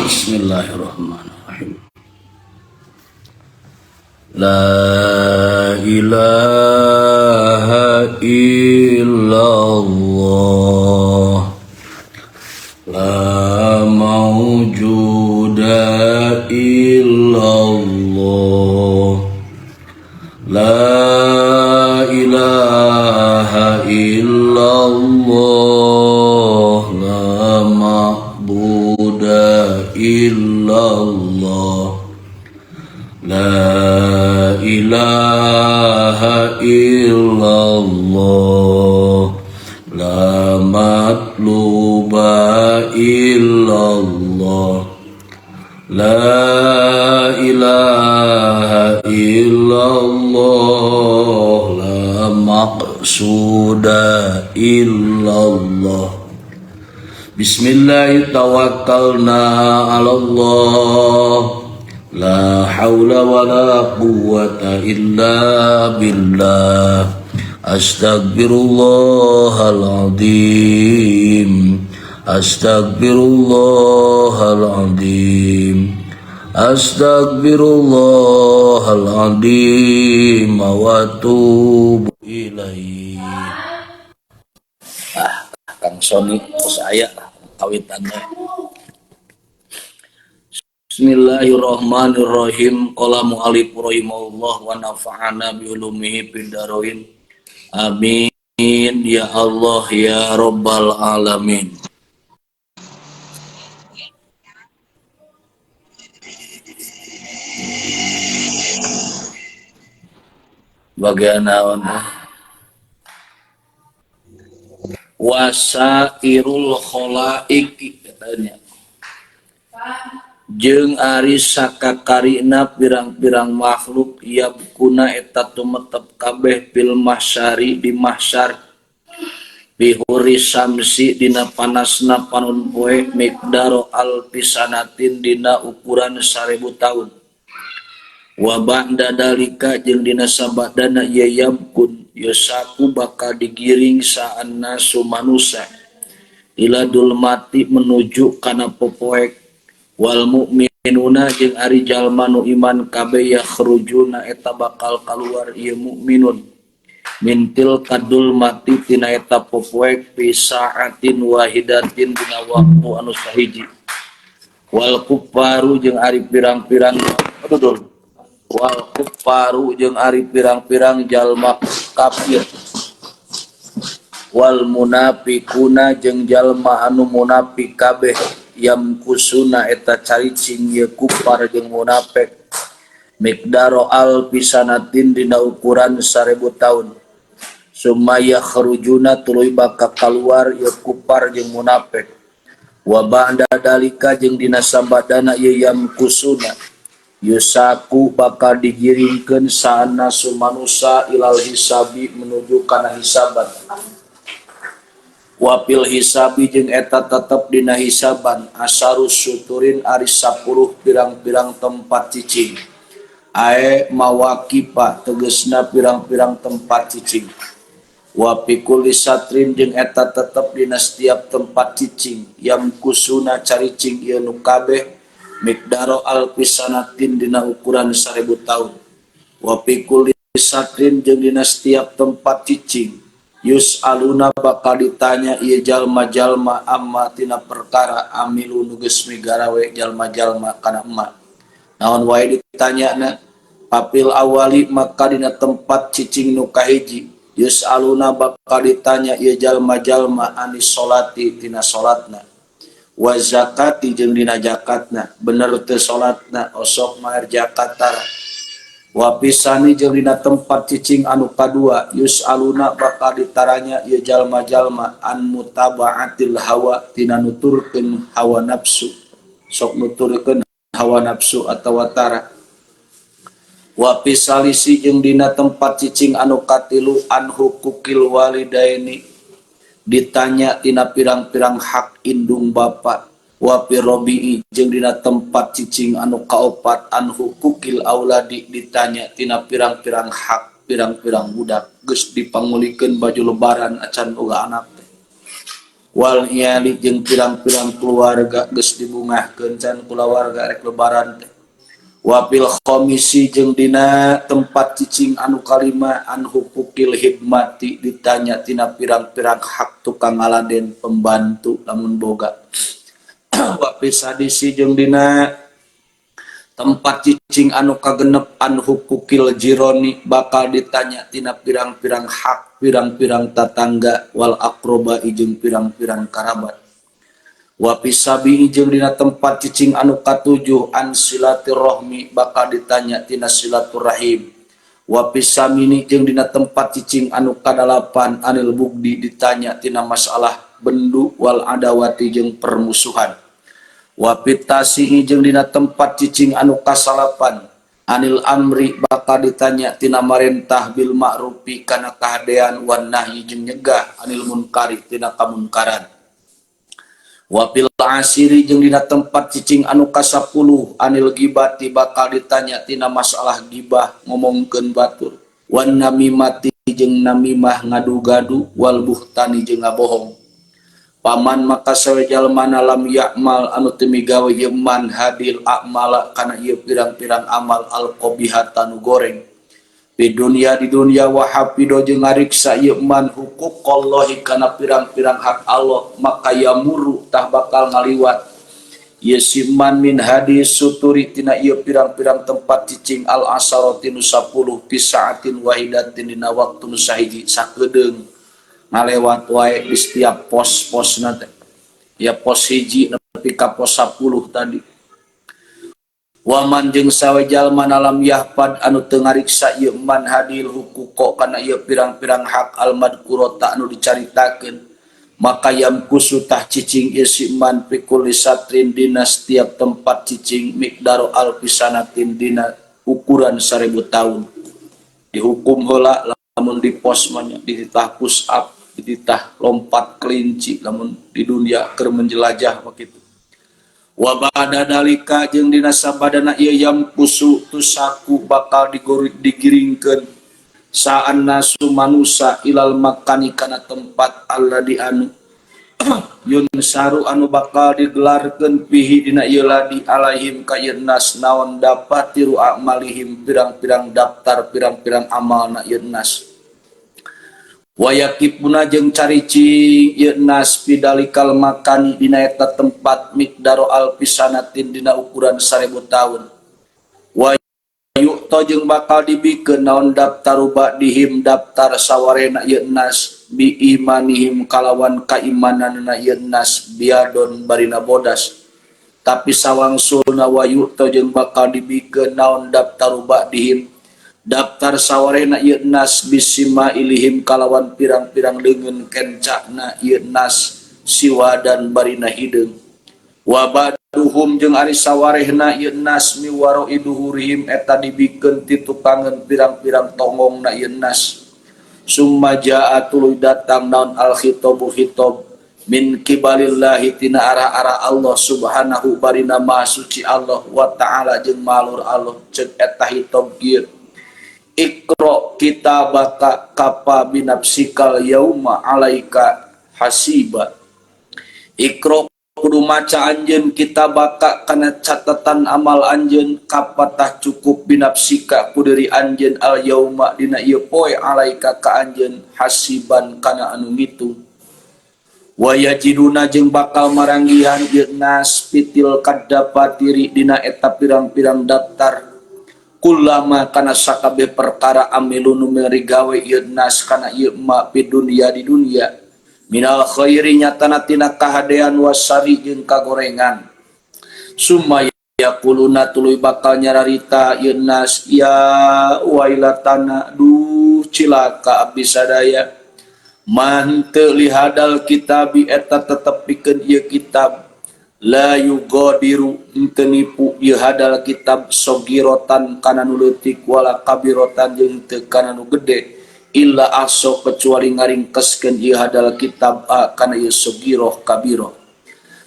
Bismillahirrahmanirrahim. La ilaha illallah, la mawjuda illallah, la ilaha illallah, la ma'buda illallah, la ilaha illallah, la matluba illallah, la ilaha illallah, la maqsuda illallah. Bismillah tawakkalna ala Allah, la hawla wa la quwwata illa billah. Astagfirullahaladzim, astagfirullahaladzim, astagfirullahaladzim wa atubu ilaih. Ah, Kang Sony saya kawitannya. Bismillahirrahmanirrahim. Qala mu'alif rahimahullah wa nafa'ana bi ulumihi fid dharain. Amin ya Allah ya rabbal alamin. Bagian naon? Wasairul khalaiki katanya. Jeung ari sakakarina pirang-pirang makhluk yabkuna eta tumetep kabeh fil mahsyari di mahsyar bihuri samsi dina panasna panon poe miqdaro alfisanatin dina ukuran 1000 tahun wa ba'da dalika jeung dina sabadana ye yabkun yusaku bakal digiring saan nasu manusa ila dulmati menuju kana popoek wal mu'minuna jeung ari jalma nu iman kabeh yakhrujuna eta bakal kaluar ieu mukminun mintil kadul mati tina eta popoek fi sa'atin wahidatin dina waktu anu sahiji wal kufaru jeung ari pirang-pirang aduh wal kufaru jeung ari pirang-pirang jalma kafir wal munafiquna jeung jalma anu munafik kabeh yam kusuna eta caricing ye kufar jeung munafik miqdaro alfisanatin dina ukuran 1000 tahun sumaya kharujuna tuluy bakal kaluar ye kufar jeung munafik wa ba'da dalika jeung dina sabadana ye yam kusuna yusaku bakal digiringkeun saana sumanusa ilal hisabi menuju kana hisaban wapil hisabi jeung eta tetep dina hisaban asarus suturin ari 10 pirang-pirang tempat cicing ae mawaqifa tegesna pirang-pirang tempat cicing wapikul satrin jeung eta tetep dina setiap tempat cicing yang kusuna caricing ieu nu kabeh miqdaro alfisanatin dina ukuran 1000 tahun wapikul satrin jeung dina setiap tempat cicing yus aluna bakal ditanya ieu jalma-jalma amma tina perkara amilu nu geus migarawe jalma-jalma kana emak naon wae ditanyana papil awali maka dina tempat cicing nu kahiji yus aluna bakal ditanya ieu jalma-jalma anis salati tina salatna wa zakati jeung dina zakatna bener teu salatna osok maer zakat tara wapisani jeung dina tempat cicing anu kadua yus aluna bakal ditaranya ieu jalma-jalma an mutabaatil hawa tina nuturkeun hawa nafsu sok nuturkeun hawa nafsu atawa tara wapisalisi jeung dina tempat cicing anu katilu an hukukil walidaini ditanya tina pirang-pirang hak indung bapa wapi robi'i jeung dina tempat cicing anu kaopat an hukukil auladi ditanya tina pirang-pirang hak pirang-pirang budak geus dipangulikeun baju lebaran acan boga anak teh. Wal iyali jeung pirang-pirang keluarga geus dibungahkeun can kulawarga rek lebaran teh. Wa fil khamisi jeung dina tempat cicing anu kalima an hukukil hidmati ditanya tina pirang-pirang hak tukang ngaladen pembantu lamun boga. Wa fis sadisi jeung dina tempat cicing anu kagenep an hukukil jironi bakal ditanya tina pirang-pirang hak pirang-pirang tatangga wal akroba jeung pirang-pirang karabat. Wa fis sabi'i jeung dina tempat cicing anu katujuh an silaturahmi bakal ditanya tina silaturahim. Wa fis samini jeung dina tempat cicing anu kadalapan anil bugdi ditanya tina masalah bendu wal adawati jeung permusuhan. Wa fit tasi'i jeung dina tempat cicing anu kasalapan anil amri bakal ditanya tina marentah bil ma'rufi kana kahadean wan nahyi jeung nyegah anil munkari tina kamunkaran. Wa fil asiri jeung dina tempat cicing anu ka-10 anil gibati bakal ditanya tina masalah gibah ngomongkeun batur wan namimati jeung namimah ngadu-gadu wal buhtani jeung ngabohong. Paman maka sawe jalmana lam ya'mal anu teu migawe ieu man hadil a'mala kana ieu pirang-pirang amal al-qabihata nu goreng di dunia di dunia wa hafido jeung ngariksa ieu man huquqallahi kana pirang-pirang hak Allah maka yamuru tah bakal ngaliwat ieu si man min hadis suturi tina ieu pirang-pirang tempat cicing al asarati nu 10 fi saatin wahidatin dina waktu nu sahiji sakedeung ngalewat wae di setiap pos-posna teh ya pos hiji nepi ka pos 10 tadi. Waman jeung sawe jalma lam yahfad anu teu ngariksa ieu man hadil huquqa kana ieu pirang-pirang hak al madkurata anu dicaritakeun maka yamkusu tah cicing ieu si man fi kulli satrin dina setiap tempat cicing miqdaru alfisanatin dina ukuran 1000 tahun. Dihukum heula lamun di pos mah nya dititah push up, dititah lompat kelinci lamun di dunia keur menjelajah kitu. Wa ba'da dalika jeung dina sabadana ieu yamkusu tusaku bakal digiringkeun saan nasu manusa ilal makani kana tempat alladzi anu yunsaru anu bakal digelarkeun fihi dina ieu ladi alaihim ka ieu nas naon dapatiru amalihim pirang-pirang daftar pirang-pirang amalna ieu nas. Wa yakifuna jeung caricing ieu nas pidalikal makani dina eta tempat miqdaru alfisanatin dina ukuran 1000 tahun. Wa yu'ta jeung bakal dibikeun naon daftaru ba'dihim daftar sawarena ieu nas bi imanihim kalawan kaimananna ieu nas biadon barina bodas. Tapi sawangsulna wa yu'ta jeung bakal dibikeun naon daftaru ba'dihim daftar sawarena ieu nas bisima ilihim kalawan pirang-pirang leungeun kencana ieu nas siwadan barina hideung. Wa ba'duhum jeung ari sawarehna ieu nas miwaroi duhurihim eta dibikeun ti tukangeun pirang-pirang tongongna ieu nas. Summa jaa tuluy datang naon al khitabu khitab min kibalillahi tina arah-arah Allah subhanahu barina maha suci Allah wa ta'ala jeung malur Allah ceuk eta khitab kieu. Iqra kitabaka kafa binafsikal yauma alaika hasiba. Iqra kudu maca anjeun kitabaka kana catatan amal anjeun kapatah cukup binafsika ku diri anjeun al yauma dina ieu poe alaika ka anjeun hasiban kana anu ngitung. Wa yajiduna jeung bakal maranggihan ieu nas fitil kadafatiri dina eta pirang-pirang daftar kullama kana sakabeh perkara amilu nu merigawe ieu nas kana ieu ma fi dunya di dunya minal khairi nyatana tina kahadean wasari jeung kagorengan. Summa yaquluna tuluy bakal nyararita ieu nas ya wailatana duh cilaka abdi sadaya man teu lihadal kitabi eta tetep pikeun ieu kitab la yugadiru henteu nipu ieu hadal kitab sogirotan kana nu leutik wala kabirotan jeung teu kana nu gede illa aso kecuali ngaringkeskeun ieu hadal kitab kana ieu sogiroh kabiroh.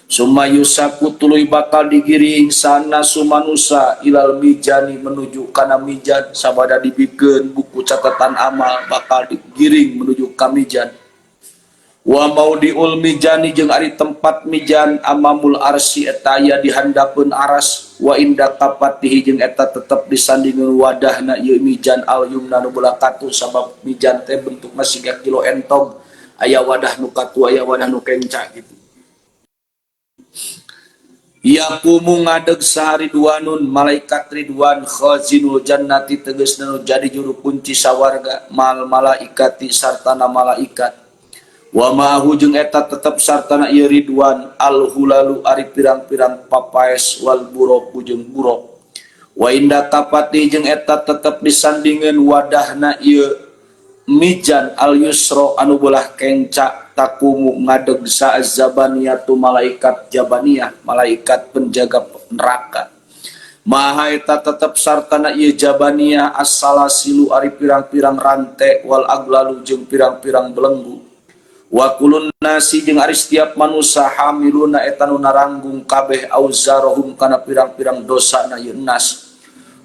Summa yusaku tuluy bakal digiring sana sumanusa ilal mijani menuju kana mijan sabada dibikeun buku catatan amal bakal digiring menuju ka mijan. Wa maudiul mijani jeung ari tempat mijan amamul arsi eta aya di handapeun aras wa inda kapatihi jeung eta tetep disandingeun wadahna ieu mijan al yumna nu belah katuh sabab mijan teh bentukna siga kilo entog aya wadah nu katuh aya wadah nu kenca gitu. Yaqumu ngadeg saha Ridwanun malaikat Ridwan khazinul jannati tegasna nu jadi juru kunci sawarga mal malaikati sartana malaikat wa ma'ahu jeung eta tetep sartana ieu Ridwan al hulalu ari pirang-pirang papaes wal buroku jeung burok wa inda kapati jeung eta tetep disandingeun wadahna ieu mijan al yusra anu belah kenca takumu ngadeg sa'zabaniyatu malaikat jabaniyah malaikat penjaga neraka maha eta tetep sartana ieu jabaniyah as-salasilu ari pirang-pirang rante wal aglalu jeung pirang-pirang belenggu wa kulun nasi jeung ari setiap manusia hamiluna eta nu naranggung kabeh auzarohum kana pirang-pirang dosana ieu nas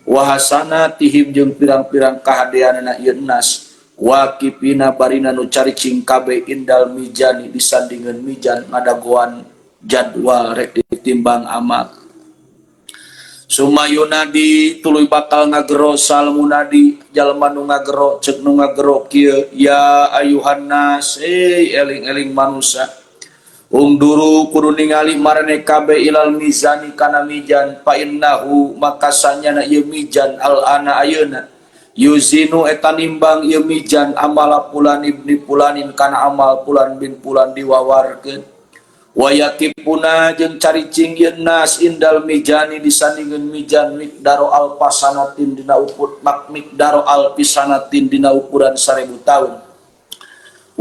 wa hasanatihim jeung pirang-pirang kahadeanana ieu nas wakipina barina nu caricing kabeh indal mijani disandingeun mijan ngadagoan jadwal rek ditimbang amal. Sumayunadi tuluy bakal ngagero sal munadi jalma nu ngagero ceuk nu ngagero kieu ya ayuhan nas eling-eling manusa ungduru kudu ningali marane kabeh ilal mizani kana mijan fa innahu maka sanyana ieu mijan al ana ayeuna yuzinu eta nimbang ieu mijan amala pulan ibni pulanin kana amal pulan bin pulan diwawarkeun wa yakipuna jeung caricing ieu nas indal mijani disandingeun mijan miqdaro alfasanatin dina ukur miqdaro alfisanatin dina ukuran 1000 tahun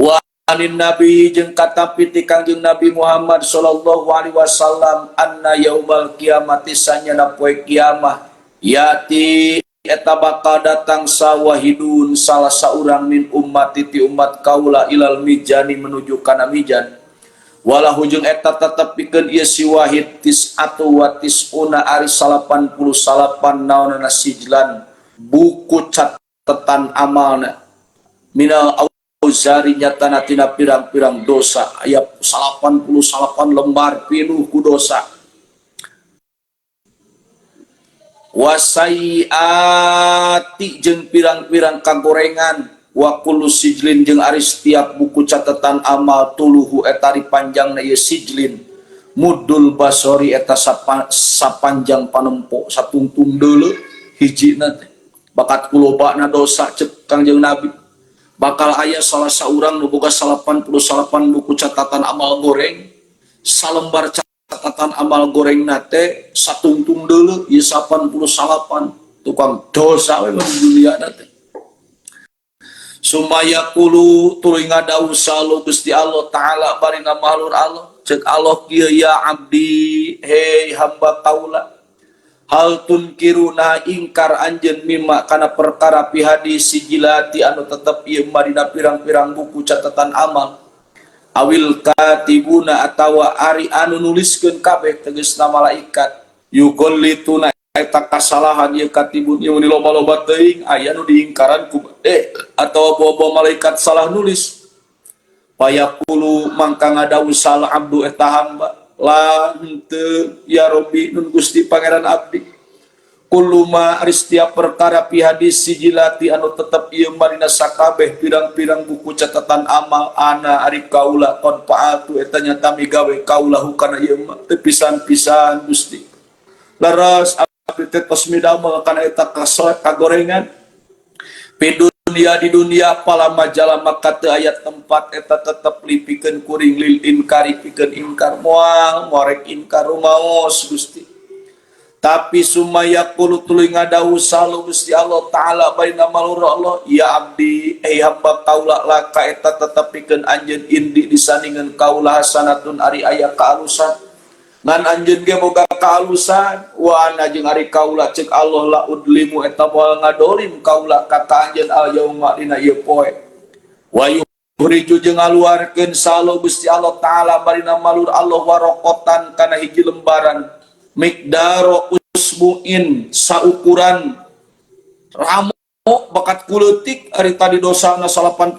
wa anin nabi jeung katampi ti Kangjeng Nabi Muhammad sallallahu alaihi wasallam anna yaumal kiamati sanyana poe kiamah yati eta bakal datang sawahidun salah saurang min ummati ti umat kaula ilal mijani menuju kana mijan walahu jeung eta tetep pikeun ieu si wahid tis'atu wa tis'una ari 89 naonana sijlan buku catetan amalna minal auzari nyatana tina pirang-pirang dosa aya 88 lembar pinuh ku dosa wasaiati jeung pirang-pirang kagorengan wa kullu sijlin jeung ari setiap buku catatan amal tuluhu eta ari panjangna ieu sijlin mudul basori eta sapanjang panempo satungtung deuleu hijina teh bakat kulobana dosa ceuk Kangjeng Nabi bakal aya salah saurang nu boga 88 buku catatan amal goreng salembar catatan amal goreng nate satungtung deuleu ieu 88 tukang dosa we di dunia nate sumaya kulu tuluy ngadau salu Gusti Allah Ta'ala barina mahlur Allah ceuk Allah kieu ya abdi hei hamba kaula hal tunkiruna ingkar anjeun mimma kana perkara fi hadis sijilati anu tetep ieu dina pirang-pirang buku catatan amal awil katibuna atawa ari anu nuliskeun kabeh tegasna malaikat yugollituna eta kasalahan ieu katibun ieu mun loba-loba teuing aya nu diingkaran ku atawa bawa-bawa malaikat salah nulis payaqulu mangka ngadawuh sal abdu eta hamba la henteu ya Rabbi nun Gusti Pangeran abdi kullu ma ari setiap perkara fi hadis sijilati anu tetep ieu marina sakabeh pirang-pirang buku catatan amal ana ari kaula qad fa'altu eta nyata migawe kaula hukana ieu mah teu pisan-pisan Gusti leres abdi teh tos midamel kana eta kagorengan fi dunia di dunia pala majalah maka teu aya tempat eta tetep lipikeun kuring lil inkari pikeun ingkar moal morek ingkar rumaos Gusti tapi sumaya qulu tuluy ngadawuh salu Gusti Allah Ta'ala baina malur Allah ya abdi hamba kaula laka eta tetep pikeun anjeun indi disandingan kaula hasanatun ari aya kaalusan ngan anjeun ge boga kaalusan wa ana jeung ari kaula ceuk Allah la udlimu eta moal ngadolim kaula ka anjeun al yauma dina ieu poe wa yuhriju jeung ngaluarkeun salu Gusti Allah Ta'ala barina malur Allah warokotan kana hiji lembaran miqdaro usbu'in saukuran rambut Bakat kuleutik ari tadi dosana 88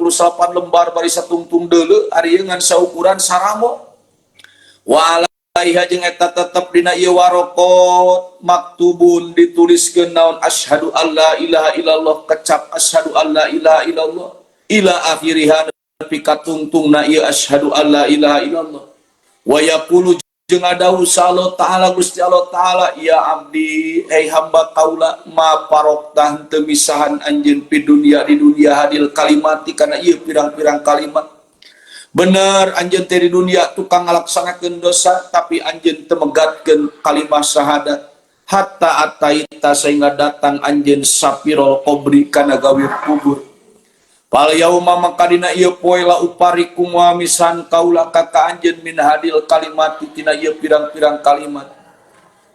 lembar bari satungtung deuleu ari ieu ngan saukuran saramo. Wa alaiha jeung eta tetep dina ieu warokot maktubun dituliskeun naon asyhadu alla ilaha illallah kecap asyhadu alla ilaha illallah ila akhiriha nepi ka tungtungna ieu asyhadu alla ilaha illallah. Wa yaqulu jeung adawu Allah Ta'ala Gusti Allah Ta'ala ya abdi hei hamba kaula ma paroktah teu misahan anjeun pi dunya di dunia hadil kalimati kana ieu pirang-pirang kalimat. Bener anjeun teh di dunia tukang ngalaksanakeun dosa tapi anjeun teu megatkeun kalimah syahadat hatta ataita sehingga datang anjeun sapirol qabri kana gawir kubur. Fal yauma maka dina ieu poe la upariku muamisan kaula ka ka anjeun min hadil kalimati tina ieu pirang-pirang kalimat.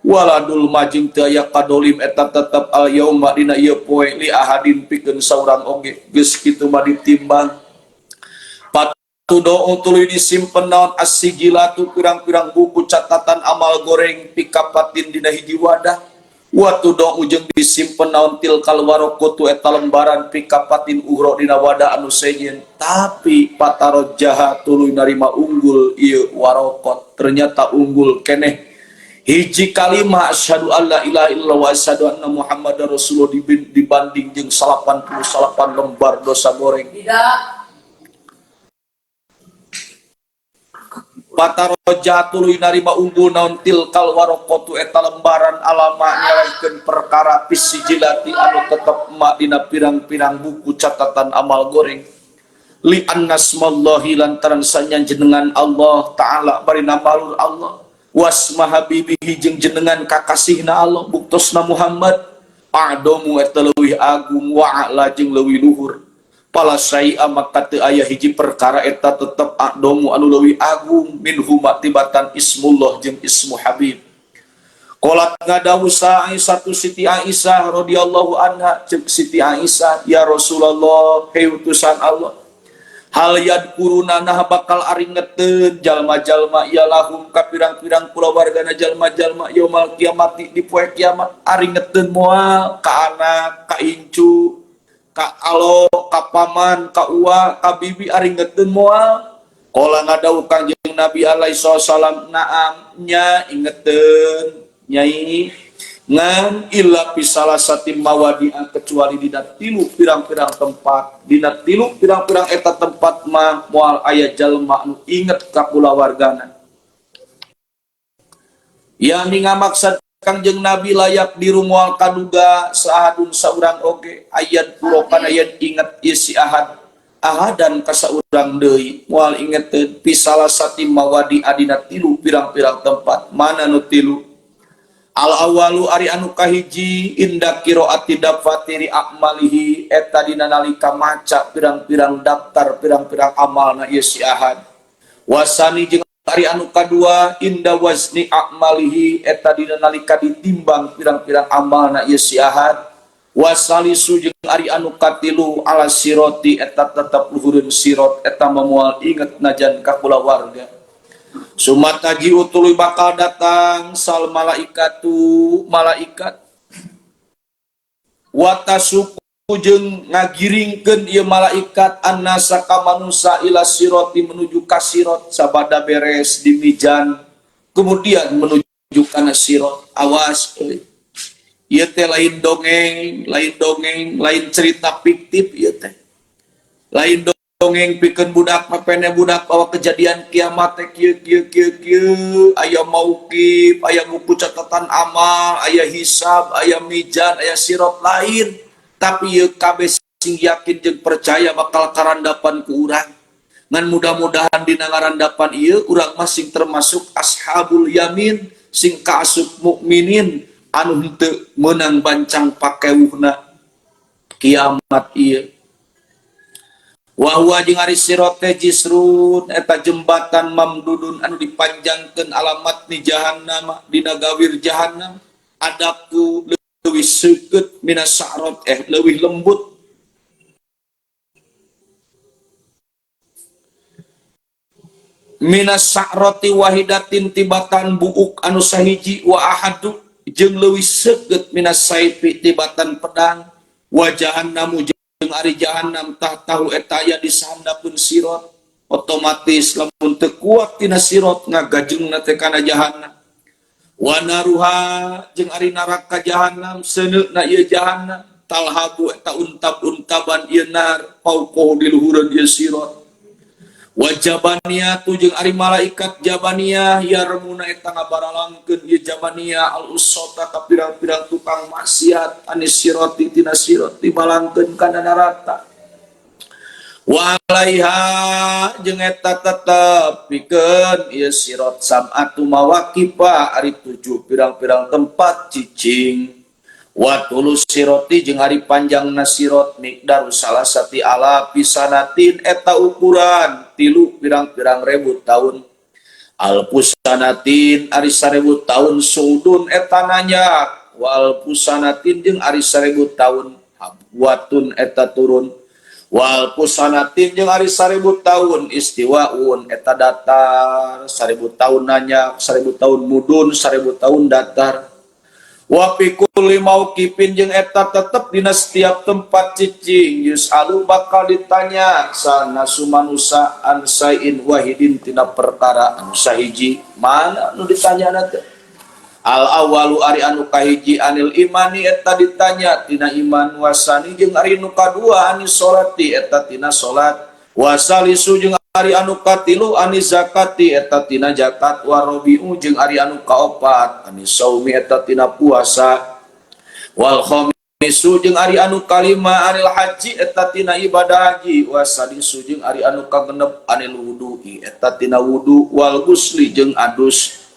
Waladul majing teu aya kadolim eta tetep al yauma dina ieu poe li ahadin pikeun saurang oge geus kitu mah ditimbang. Patudo tuluy disimpen naon as-sijilatu pirang-pirang buku catatan amal goreng pikapatin dina hiji wadah. Watu do ujung disimpen naon tilkal warokotu eta lembaran pikapatin uhro dina wadah anu sejen tapi patarojaha tuluy narima unggul ieu warokot ternyata unggul keneh hiji kalimah asyhadu alla ilaha illallah wa asyhadu anna muhammadar rasulullah dibanding jeung 88 lembar dosa goreng. Tidak. Pataroja tuluy narima unggul naon tilkal warokotu eta lembaran alama nyalaikeun perkara pisijilati anu tetep ma dina pirang-pirang buku catatan amal goreng li annasmallahi lantaran sanya jenengan Allah Ta'ala bari namalur Allah wasma habibihi jeung jenengan kakasihna Allah buktosna Muhammad a'domu eta leuwih agung wa a'la jeung leuwih luhur. Pala syai'a maka teu aya hiji perkara eta tetep a'domu anu leuwih agung minhuma tibatan ismullah jeung ismu habib. Qolat ngadawu satu Siti Aisyah radhiyallahu anha ceuk Siti Aisyah ya Rasulullah hei utusan Allah hal yadkuruna nah bakal aringeteun jalma-jalma ya lahum ka pirang-pirang kulawargana jalma-jalma yaumal kiamati di poe kiamat aringeteun moal ka anak ka incu ka alo, ka paman, ka uwa, ka bibi aringeteun moal. Qala ngadawu Kangjeng Nabi alaihi salam naam nya ingeteun nyai ngan illa fi salasati mawadi'a kecuali dina tilu pirang-pirang tempat dina tilu pirang-pirang eta tempat mah moal aya jalma anu inget ka kulawargana. Ya ngamaksad Kangjeng Nabi layak dirumual kaduga saahadun saurang oge ayat purokan ayat inget isi ahad ahadan ka saurang deui moal ingeteun fi salasati mawadi adina tilu pirang-pirang tempat mana nu tilu al awalu ari anu kahiji inda qiraati dafatiri a'malihi eta dina nalika maca pirang-pirang daftar pirang-pirang amalna ieu si ahad wasani jeung ari anu kadua inda wazni a'malihi eta dina nalika ditimbang pirang-pirang amalna ieu si ahad wasalisu jeung ari anu katilu ala siroti eta tetep luhureun sirot eta moal inget najan ka kulawarga. Sumataji tuluy bakal datang sal malaikatu malaikat watasuku jeung ngagiringkeun ieu malaikat annasa ka manusa ila siroti menuju ka sirot sabada beres di mizan kemudian menuju kana sirot. Awas euy ieu teh lain dongeng, lain dongeng, lain cerita fiktif ieu teh. Lain dongeng pikeun budak mapene budak bahwa kejadian kiamat teh kieu kieu kieu kieu aya mauqif, aya buku catatan amal, aya hisab, aya mizan, aya sirot lain. Tapi ieu kabeh sing yakin jeung percaya bakal karandapan ku urang. Ngan mudah-mudahan dina ngarandapan ieu urang masing termasuk ashabul yamin sing kaasup mukminin anu henteu meunang bancang pakewuhna kiamat ieu. Wa huwa jeung ari sirat teh jisrun eta jembatan mamdudun anu dipanjangkeun alamat ni jahannam dina gawir jahannam adaku leuwih seukeut minas sa'rot leuwih lembut minas sa'roti wahidatin tibatan buuk anu sahiji wa ahadu jeung leuwih seukeut minas saifi tibatan pedang. Wa jahannamu jeung ari jahannam tahtahu eta aya di sahandapeun sirat. Otomatis lamun teu kuat tina sirat ngagajengna teh kana jahannam. Wa naruha jeung ari neraka jahannam seuneuna ieu jahannam talhabu eta untab-untaban ieu nar fauqahu di luhureun ieu sirat. Wa jabaniyatu jeung ari malaikat jabaniyah yarmuna eta ngabaralangkeun ieu jabaniyah al usota ka pirang-pirang tukang maksiat anis sirati tina sirat dibalangkeun kana neraka. Wa alaiha jeung eta tetep pikeun ieu sirat sab'atu mawaqifa ari 7 pirang-pirang tempat cicing. Wa tulus siroti jeung ari panjangna sirot miqdaru salasati alafi sanatin eta ukuran 3 pirang-pirang ribu tahun. Alfusanatin ari 1000 tahun sudun eta nanjak wal fusanatin jeung ari 1000 tahun habwatun eta turun wal fusanatin jeung ari 1000 tahun istiwaun eta datar 1000 tahun nanjak 1000 tahun mudun 1000 tahun datar. Wa fi kulli mauqifin jeung eta tetep dina setiap tempat cicing yusalu bakal ditanya sana sumanusa an sain wahidin tina perkara anu sahiji. Mana anu ditanyana teh? Al awalu ari anu kahiji anil imani eta ditanya tina iman wasani jeung ari nu kadua anis salati eta tina salat wasalisu jeung ari anu katilu anis zakati eta tina zakat warobiu jeung ari anu kaopat anis saumi eta tina puasa wal khamisu jeung ari anu kalima anil haji eta tina ibadah haji wasadisu jeung ari anu kagenep anil wudu'i eta tina wudu wal gusli jeung adus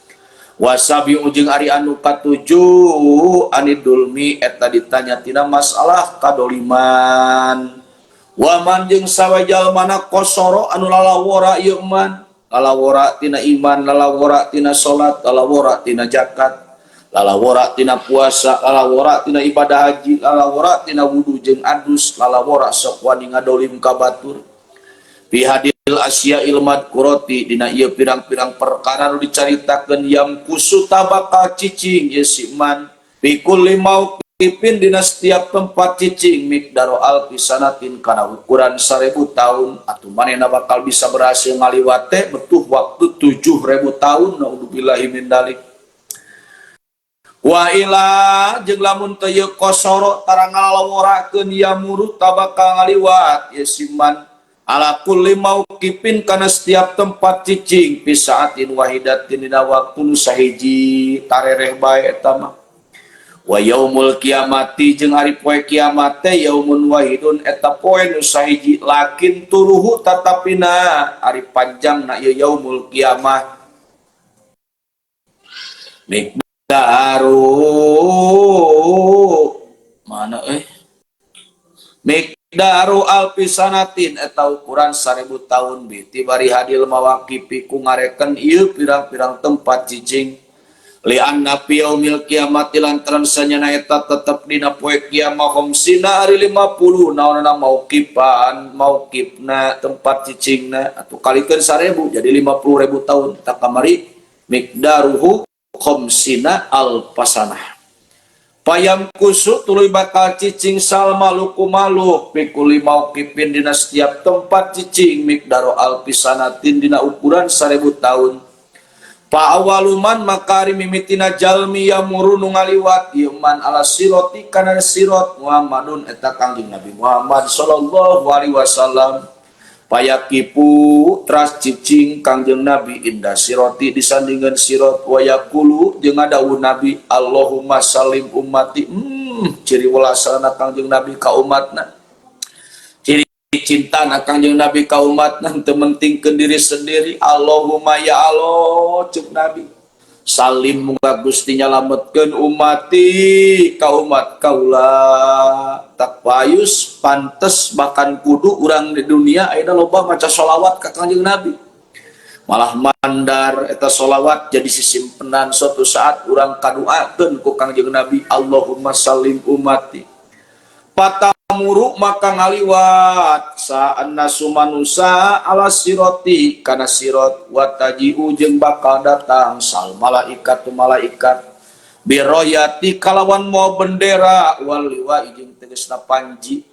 wasabiu jeung ari anu katujuh anid dulmi eta ditanya tina masalah kadoliman. Waman jeung sawajal mana kosoro anu lalawora ieu man lalawora tina iman lalawora tina salat lalawora tina zakat lalawora tina puasa lalawora tina ibadah haji lalawora tina wudu jeung adus lalawora sok wani ngadolim ka batur fi hadil asya ilmad qurati dina ieu pirang-pirang perkara nu dicaritakeun yam kusuta bakal cicing ieu si man fi kulli mau pipin dina setiap tempat cicing miqdaru alfi sanatin kana ukuran 1000 tahun atuh manehna bakal bisa berhasil ngaliwate butuh waktu 7000 tahun naudzubillahi min dalik. Wa ila jeung lamun teu ieu kosoro tara ngalaworakeun yamuru tabakal ngaliwat ieu siman ala kulli mauqifin kana setiap tempat cicing fi saatin wahidatin dina waktu nu sahiji tarereh bae eta mah. Wa yaumul kiamati jeung ari poe kiamat teh yaumun wahidun eta poe nu sahiji lakin turuhu tatapina ari panjangna ieu yaumul kiamah miqdaru mana miqdaru alfi sanatin eta ukuran 1000 tahun bi tibari hadil mawaqifi ku ngareken ieu pirang-pirang tempat cicing li anna fi yaumil kiamati lantaran sanyana eta tetep dina poe kiamat khamsina ari 50 naonna mauqifan mauqifna tempat cicingna atuh kalikeun 1000 jadi 50.000 tahun tak kamari miqdaruhu khamsina alfasanah payam kusuk tuluy bakal cicing salma luku makhluk fi kulli mauqifin dina setiap tempat cicing miqdaru alfisanatin dina ukuran 1000 tahun. Pa awaluman makari mimitina jalmi yamuru nu ngaliwat ieu man ala siroti kana sirot Muhammadun eta Kangjeng Nabi Muhammad sallallahu alaihi wasallam payakipu tras cicing Kangjeng Nabi inda siroti disandingan sirot wayakulu jeung ngadawuh Nabi Allahumma salim ummati. Ciri welasana Kangjeng Nabi ka umatna, ciri cinta na Kangjeng Nabi ka umatna teu mentingkeun diri sendiri. Allahumma ya Allah ceuk Nabi salim muga Gusti nyalametkeun umati ka umat kaula. Tak payus pantes bahkan kudu urang di dunia ayeuna loba maca sholawat ka Kangjeng Nabi malah mandar eta sholawat jadi sisimpenan suatu saat urang kaduakeun ku Kangjeng Nabi Allahumma salim umati. Patamuru maka ngaliwat saan nasu manusa ala siroti kana sirot watajiu jeung bakal datang sal malaikatu malaikat Biroyati kalawan mau bendera wal liwa jeung tegasna panji.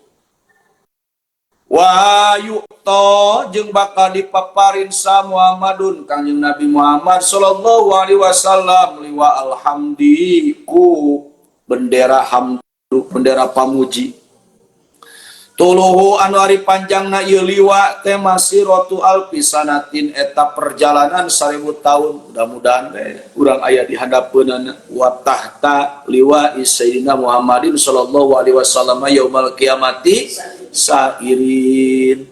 Wa yu'ta jeung bakal dipaparin sa Muhammadun Kangjeng Nabi Muhammad sallallahu alaihi wasallam liwa alhamdi ku bendera hamdu, bendera pamuji. Tuluhu anu ari panjangna ieu liwa teh masiratu alfi sanatin eta perjalanan 1000 tahun. Mudah-mudahan teh urang aya di handapeunana wa tahta liwa sayyidina Muhammadin sallallahu alaihi wasallam yaumal qiyamati sairin.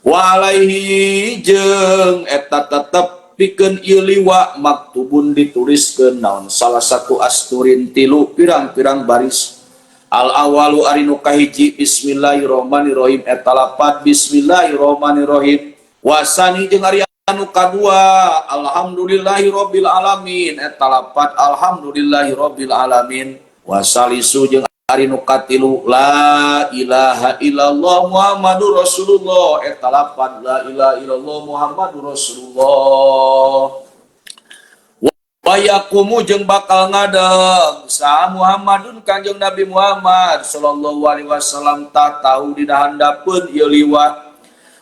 Wa alaihi jeung eta tetep pikeun ieu liwa maktubun dituliskeun naon salah satu asturin tilu pirang-pirang baris. Al awalu ari nu kahiji bismillahirrahmanirrahim eta lapat bismillahirrahmanirrahim. Wasani jeung ari anu kadua alhamdulillahirabbil alamin eta lapat alhamdulillahirabbil alamin. Wasalisu jeung ari nu katilu la ilaha illallah Muhammadur Rasulullah eta lapat la ilaha illallah Muhammadur Rasulullah. Wayakumu jeung bakal ngadeg sa Muhammadun Kangjeng Nabi Muhammad sallallahu alaihi wasallam ta tahu dina handapeun ieu liwa.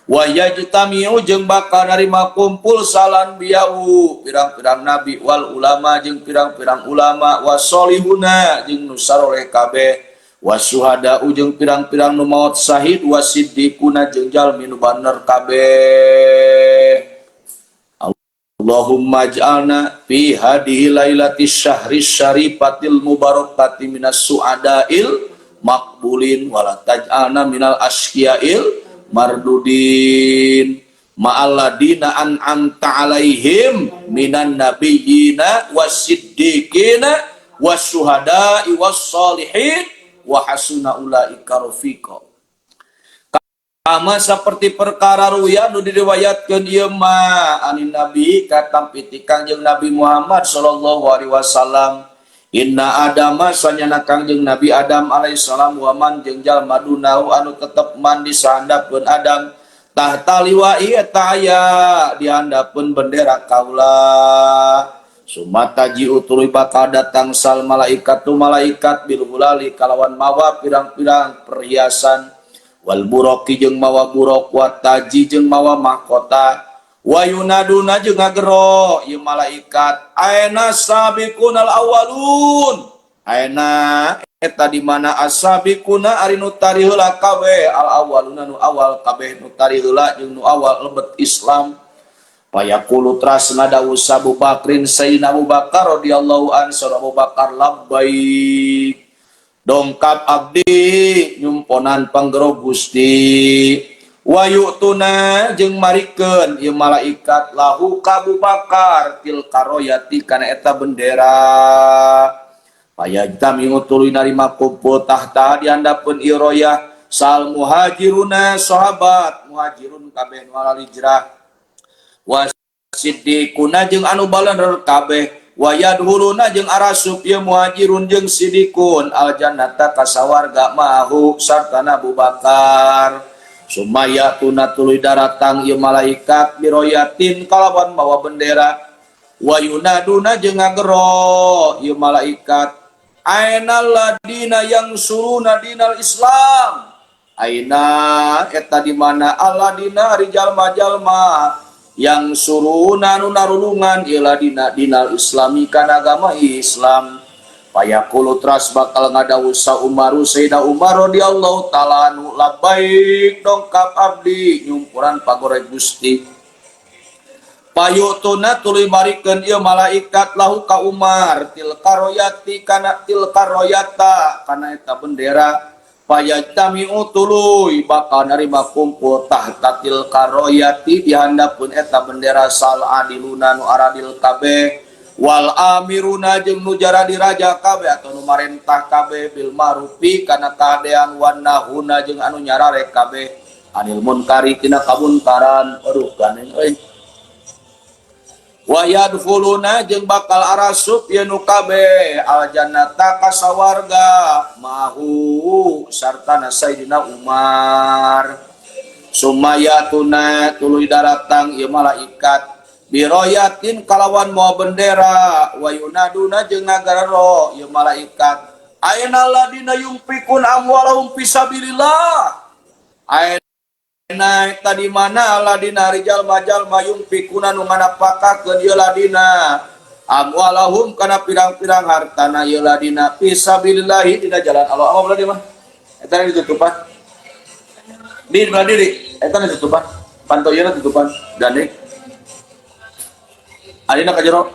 Wayajtamiu jeung bakal narima kumpul salan biau pirang-pirang nabi wal ulama jeung pirang-pirang ulama wasolihuna jeung nu saroleh kabeh wasuhadau jeung pirang-pirang nu maot syahid wasiddiquna jeung jalmi nu baner kabeh. Allahumma ij'alna fi hadhihi lailati syahri syarifatil mubarakati minas su'adail maqbulin wala taj'alna minal asqiyail mardudin ma'alladina an'amta alaihim minan nabiyyina wasiddiqina wasyuhada'i wassalihin wa hasuna ulaika rafiqa. Kama seperti perkara ruya nu diriwayatkeun ieu ma anin nabi katampi ti Kangjeng Nabi Muhammad sallallahu alaihi wasallam. Inna adama sanyana Kangjeng Nabi Adam alaihi salam wa man jeung jalma dunahu anu tetep man di sahandapeun Adam tahta liwa'i eta aya di handapeun bendera kaula. Sumata ji'u tuluy bakal datang sal malaikatu malaikat bil hulali kalawan mawa pirang-pirang perhiasan wal buroki jeung mawa burok wa taji jeung mawa mahkota wa yunaduna jeung ngagero ieu malaikat aina sabiqunal awwalun aina eta di mana asabiquna ari nu tari heula kabeh al awwaluna nu awal kabeh nu tari heula jeung nu awal lebet Islam. Payaqulu trasna dawuh Abu Bakrin Sayyidina Abu Bakar radhiyallahu an Abu Bakar labbaik dongkap abdi nyumponan panggero Gusti. Wayutuna jeung marikeun ieu malaikat lahu ka Abu Bakar tilka royati kana eta bendera. Payajtami tuluy narima kumpul tahta di handapeun ieu royah sal muhajiruna sahabat muhajirun kabeh nu hijrah wasiddiquna jeung anu balener kabeh wayadhuluna jeung arasup ieu muhajirun jeung siddiqun aljannata ka sawarga mahu sartana Abu Bakar. Sumaya tuna tuluy daratang ieu malaikat biroyatin kalawan mawa bendera wayunaduna jeung ngagero ieu malaikat ainal ladina yang suruna dinal Islam aina eta di mana alladina rijal majalma yang suruna nu narulungan ieu ladina dinal islami kana agama Islam. Payaqulu tras bakal ngadawuh sa Umaru Sayyidina Umar radhiyallahu taala anu labbaik dongkap abdi nyumpuran pagore Gusti. Payutuna tuluy marikeun ieu malaikat lahu ka Umar tilka royati kana tilka royata kana eta bendera. Payajtami'u tuluy bakal narima kumpul tahta tilka royati di handapeun eta bendera sal adiluna nu aradil kabeh wal amiruna jeung nu jaradi raja kabeh atau nu marentah kabeh bil ma'rufi kana kahadean wan nahuna jeung anu nyararek kabeh anil munkari tina kamunkaran. Aduh ganeng euy. Wa yadkhuluna jeung bakal arasup ieu nu kabeh aljannata ka sawarga mahu sartana Sayyidina Umar. Sumayatuna tuluy daratang ieu malaikat Biroyatin kalawan mawa bendera wa yunaduna jeung ngagarero ieu malaikat. Aina ladina yunfikun amwalahum fisabilillah. Aina eta di mana ladina rijal jalma yunfikuna nu nganapakakeun ieu ladina amwalahum kana pirang-pirang hartana ieu ladina fisabilillah dina jalan Allah. Allah belah mah eta ditutupan. Di belah diri eta ditutupan. Pantau ieu tutupan gandeng. Adina ka jero.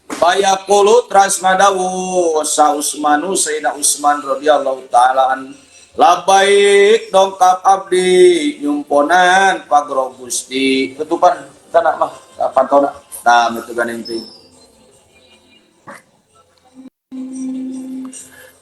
Fayaqulu tras ngadawu sa Usmanu Sayyidina Usman radhiyallahu taala an labaik dongkap abdi nyumponan pagro Gusti tutupan tanah mah pantona tah mitu gandeng teh.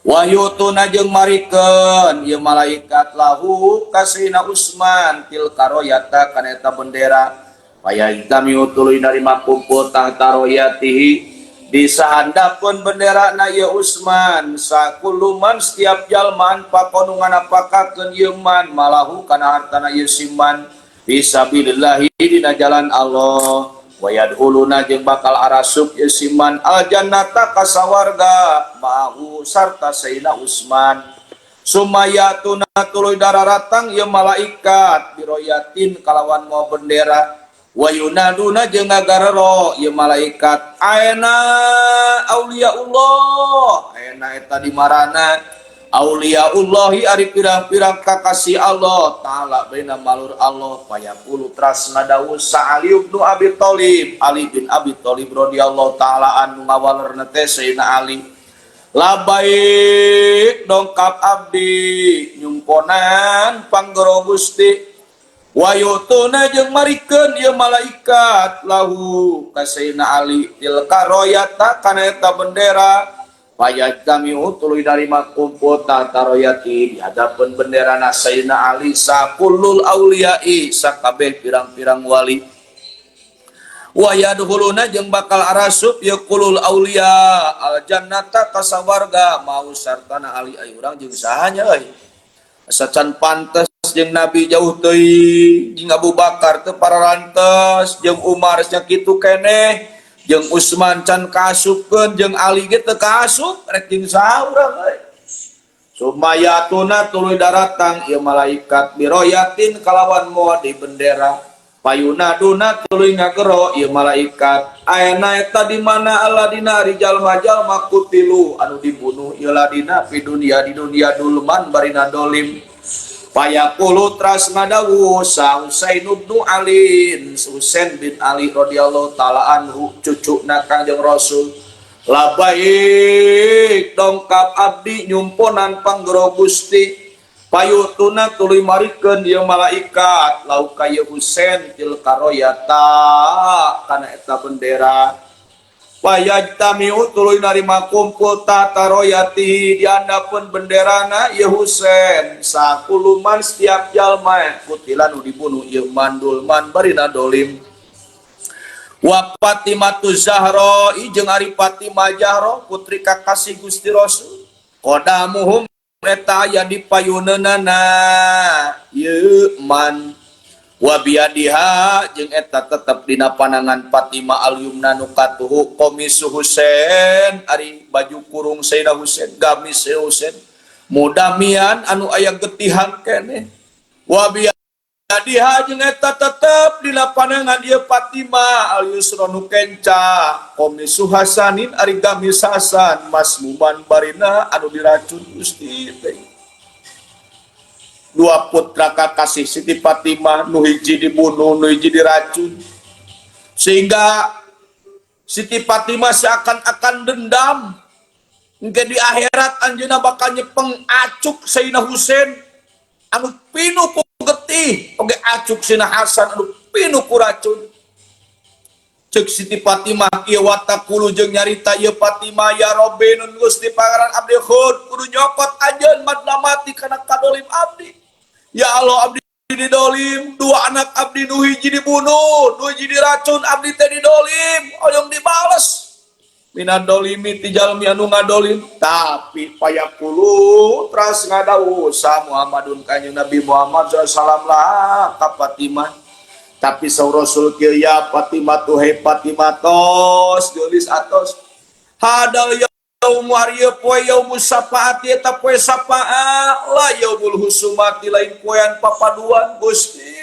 Wayutuna jeung marikeun ieu malaikat lahu ka Sayyidina Usman tilka royata kana eta bendera fayajtamiu tuluy narima kumpul tahta royatihi di sahandapeun bendera na ieu Usman sakuluman setiap jalman pakonu nganapakakeun ieu man malahu kana hartana ieu siman fisabilillah dina jalan Allah wa yadkhuluna jeung bakal arasup ieu siman aljannata ka sawarga ma'ahu sarta Sayyidina Usman sumayatuna tuluy dararatang ieu malaikat biroyatin kalawan mawa bendera wa yunaduna jeung ngagarero ieu malaikat aena auliaullah aena eta di marana auliaullahi ari pirang-pirang kakasih Allah taala baina malur Allah payaqulu tras ngadawu sa Ali bin Abi Thalib Ali bin Abi Thalib radhiyallahu taala anu ngawalerna teh Sayyidina Ali labaik dongkap abdi nyumponan panggero Gusti wayutuna jeung marikeun ieu malaikat lahu ka Sayyidina Ali tilka royata kana eta bendera fayajtamiu tuluy narima kumpul tahta royati di hadapeun benderana Sayyidina Ali sakullul auliyai sakabeh pirang-pirang wali wa yadkhuluna jeung bakal arasup ieu kulul auliya aljannata ka sawarga mau sartana Ali ai urang jeung saha nya euy asa can pantes jeung Nabi jauh teuing jeung Abu Bakar teu pararantes jeung Umar nya kitu keneh jeung Utsman can kaasupkeun jeung Ali ge teu kaasup rek jeung saha urang euy sumayatuna tuluy daratang ieu malaikat biroyatin kalawan moa di bendera payunaduna tuluy ngagero ieu malaikat ayeuna eta di mana aladina rijal jalma kutilu anu dibunuh ieu ladina fi dunya di dunya dulman barina dolim fayaqulu tras ngadawu sa Husain bin Ali Husain bin Ali radhiyallahu taala anhu cucuna Kangjeng Rasul labaik dongkap abdi nyumponan panggero Gusti payutuna tuluy marikeun ieu malaikat lau ka ieu Husain tilka royata kana eta bendera fayajtamiu tuluy narima kumpul tahta royati di handapeun benderana ieu Husain sakuluman setiap jalma kutila nu dibunuh ieu mandulman barina dolim wa Fatimatu Zahra jeung ari Fatimah Zahra putri kakasih Gusti Rasul qadamuhum eta aya di payuneunana ieu man wa biadiha jeung eta tetep dina panangan Fatimah al-Yumna nu katuhu komisu Husain ari baju kurung Sayyidina Husain gamis Sayyidina Husain mudamian anu aya getihan keneh wa biadiha jeung eta tetep dina panangan ieu Fatimah al-Yusra nu kenca komisu Hasanin ari gamis Hasan masmuman barina anu diracun Gusti teh dua putra kakasih Siti Fatimah nu hiji dibunuh nu hiji diracun sehingga Siti Fatimah seakan-akan dendam engke di akhirat anjeunna bakal nyepeng acuk Sayyidina Husain anu pinuh ku getih oge acuk Sayyidina Hasan anu pinuh ku racun Cek Siti Fatimah ieu watakulu jeung nyarita ieu Fatimah ya Rabbi nun Gusti Pangeran abdi khud kudu nyokot anjeun madlamati kana kadolim abdi. Ya Allah abdi didolim, dua anak abdi nu hiji dibunuh, nu hiji diracun, abdi teh didolim, hoyong dibales. Minadolimi ti jalmi anu ngadolim tapi payaqulu teras ngadawuh sa Muhammadun kanjeng Nabi Muhammad sallallahu alaihi wasallam lah ka Fatimah. Tapi saur Rasul kieu ya Fatimah tuh hei Fatimah tos geulis atos hadal yaumu ari poe yaumus syafaati eta poe syafaat la yaumul husumati lain poean papaduan Gusti.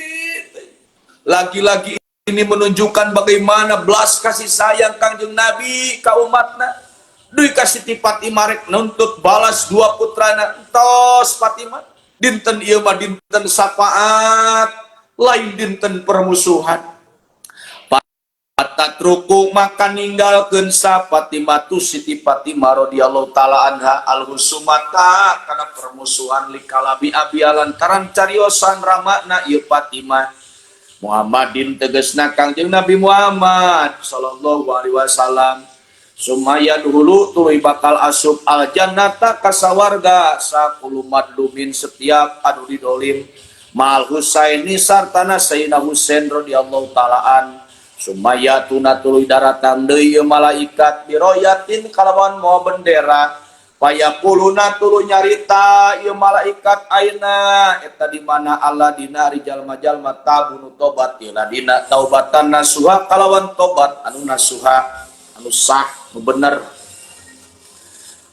Lagi-lagi ini menunjukkan bagaimana belas kasih sayang Kangjeng Nabi ka umatna. Duit kasih ti Fatimah rek nuntut balas dua putrana entos Fatimah. Dinten ieu mah dinten syafaat, lain dinten permusuhan. Patatruku maka ninggalkeun sa Fatimah tu Siti Fatimah radhiyallahu taala anha al-husumata kana permusuhan likalabi abi lantaran cariosan ramana ieu Fatimah. Muhammadin tegesna Kangjeng Nabi Muhammad sallallahu alaihi wasallam. Sumayan hulu tuluy bakal asup al jannata ka sawarga sakulu madlumin setiap anu didolim mal Husaini sartana Sayyidina Husain radhiyallahu taalaan. Sumayatuna tuluy daratang deui ieu malaikat biroyatin kalawan mawa bendera. Payaquluna tuluy nyarita ieu malaikat aina eta di mana Allah dina ari jalma-jalma tabunu tobat ieu dina taubatan nasuha kalawan tobat anu nasuha anu sah nu bener.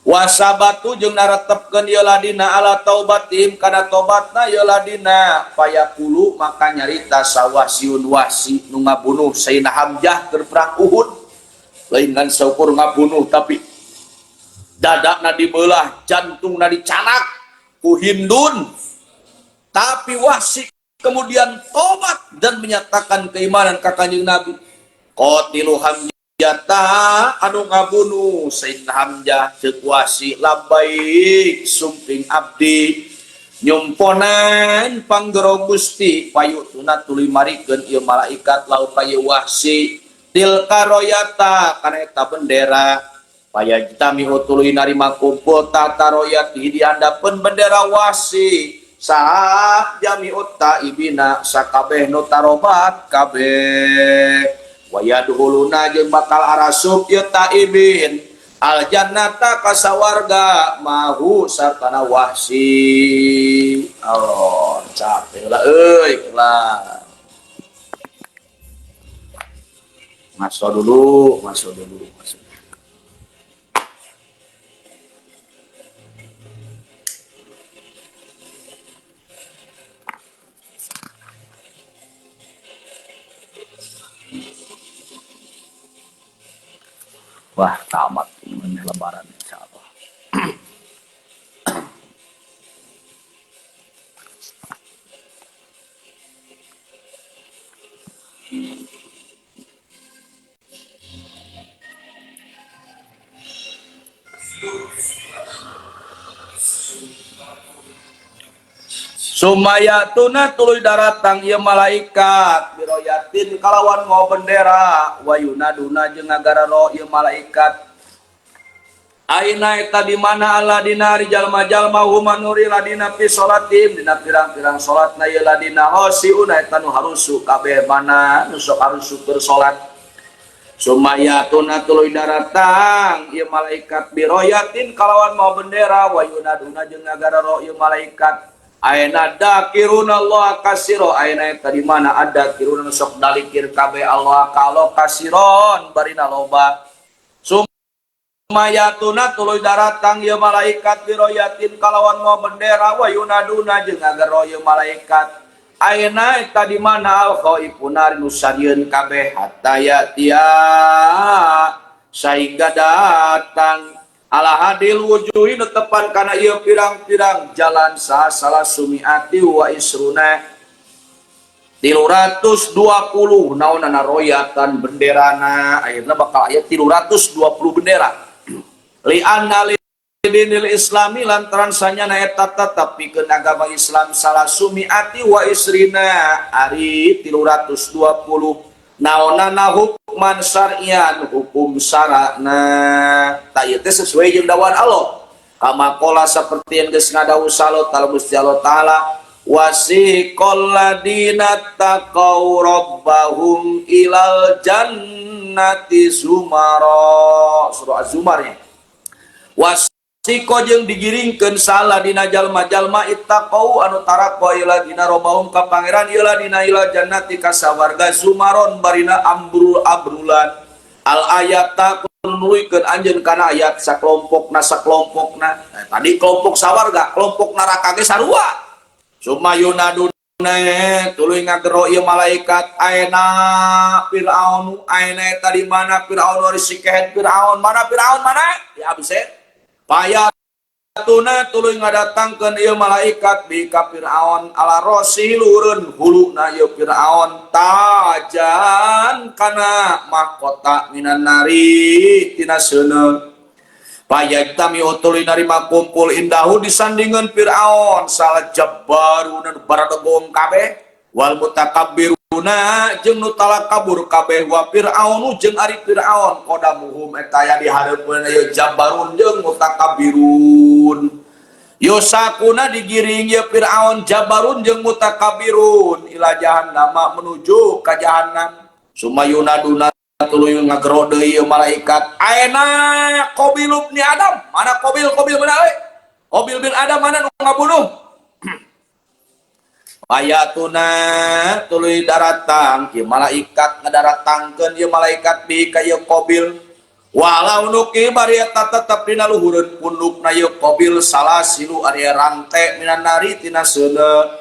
Wasabatu jeung naretepkeun ieu ladina ala taubatihim kana tobatna ieu ladina. Payaqulu maka nyarita sawahsiun wahsi nu ngabunuh Sayyidina Hamzah keur perang Uhud. Lain ngan saukur ngabunuh tapi dadakna dibelah, jantungna dicanak ku Hindun. Tapi Wahsi kemudian tobat dan menyatakan keimanan ka Kanjeng Nabi. Qatilu Hamzah anu ngabunuh Sayyidina Hamzah ceuk Wahsi labbaik sumping abdi nyumponan panggero Gusti payutuna tuluy marikeun ieu malaikat lau ka ieu Wahsi tilka royata kana eta bendera. Payajtami'u tuluy narima kumpul tata royati dihandapeun bendera Wahsi saha jami'ut taibina sakabeh nu tarobat kabeh wayadhuluna jeung bakal arasup ieu taibin al jannata ka sawarga mahu sartana Wahsi. Allah capek lah euy lah. Masuk dulu, masuk dulu, masuk. Wah, tamat ini lebaran insyaallah. Sumayatuna tuluy daratang ieu malaikat biroyatin kalawan mawa bendera wayunaduna jeung ngagararo ieu malaikat aina eta di mana Allah dina ari jalma-jalma humanuri ladina fi salatim dina pirang-pirang salatna ieu ladina hosiuna eta nu harusu kabeh mana nu sok harusu keur salat. Sumayatuna tuluy daratang ieu malaikat biroyatin kalawan mawa bendera wayunaduna jeung ngagararo ieu malaikat aina dakiruna Allah kasiro aina eta di mana ada kiruna sok dalikir kabeh Allah kalau kasiron barina loba. Sumayatuna tuluy daratang ieu malaikat biroyatin kalawan mawa bendera wa yunaduna jeung ngagero ieu malaikat aina eta di mana al khaifuna nu sarieun kabeh hatta yatia sehingga datang ala hadil wujuhi nu tepan kana ieu pirang-pirang jalan salah sumiati wa isruna 320 naonana royatan benderana akhirna bakal aya 320 bendera li anna lidinil islami lantaran sanyana eta tetep pikeun agama Islam salah sumiati wa isrina ari 320 naonana hukman syar'ian hukum syara'na ta ieu teh sesuai jeung dawuhan Allah kama qala saperti yang geus ngadawuh sallallahu taala Gusti Allah taala Wasiqal ladina taqaw rabbahum ilal jannati zumara. Surah Az-Zumar ya. Wasiko jeung digiringkeun saladina jalma-jalma ittaqau anu taraqwa ieu ladina rabbahum ka pangeran ieu ladina ila jannati ka sawarga zumaron barina ambrul abrulan. Al ayata nuluykeun anjeun kana ayat saklompokna saklompokna. Nah, tadi kelompok sawarga, kelompok neraka ge sarua. Summa yunaduna tuluy ngagero ieu malaikat aena Fir'aun aena eta di mana Fir'aun ari si kehed Fir'aun mana Fir'aun mana ya abis payatuna tuluy ngadatangkeun ieu malaikat bi ka Fir'aun ala rosi lureun huluna ieu Fir'aun tajan kana mahkota minan nari tina seuneu. Payajtami tuluy narima kumpul indahu disandingan Fir'aun salah jabbaruna baradegong kabeh wal mutakabbiruna jeung nu talakabur kabeh wa Fir'aunu jeung ari Fir'aun qadamuhum eta aya di hareupeun ieu jabbarun jeung mutakabbirun. Yosakuna digiring ieu Fir'aun jabbarun jeung mutakabbirun ila jahannama menuju ka jahannam. Sumayunaduna tuluy ngagero deui ieu malaikat aena Qabil bin Adam mana Qabil Qabil mana euy Qabil bin Adam mana nu ngabunuh. Ayatuna tuluy daratang ieu malaikat ngadaratangkeun ieu malaikat bi ka ieu Qabil walau nuki bari eta tetep dina luhureun pundukna ieu Qabil salasilu ari rante minan nari tina seuneu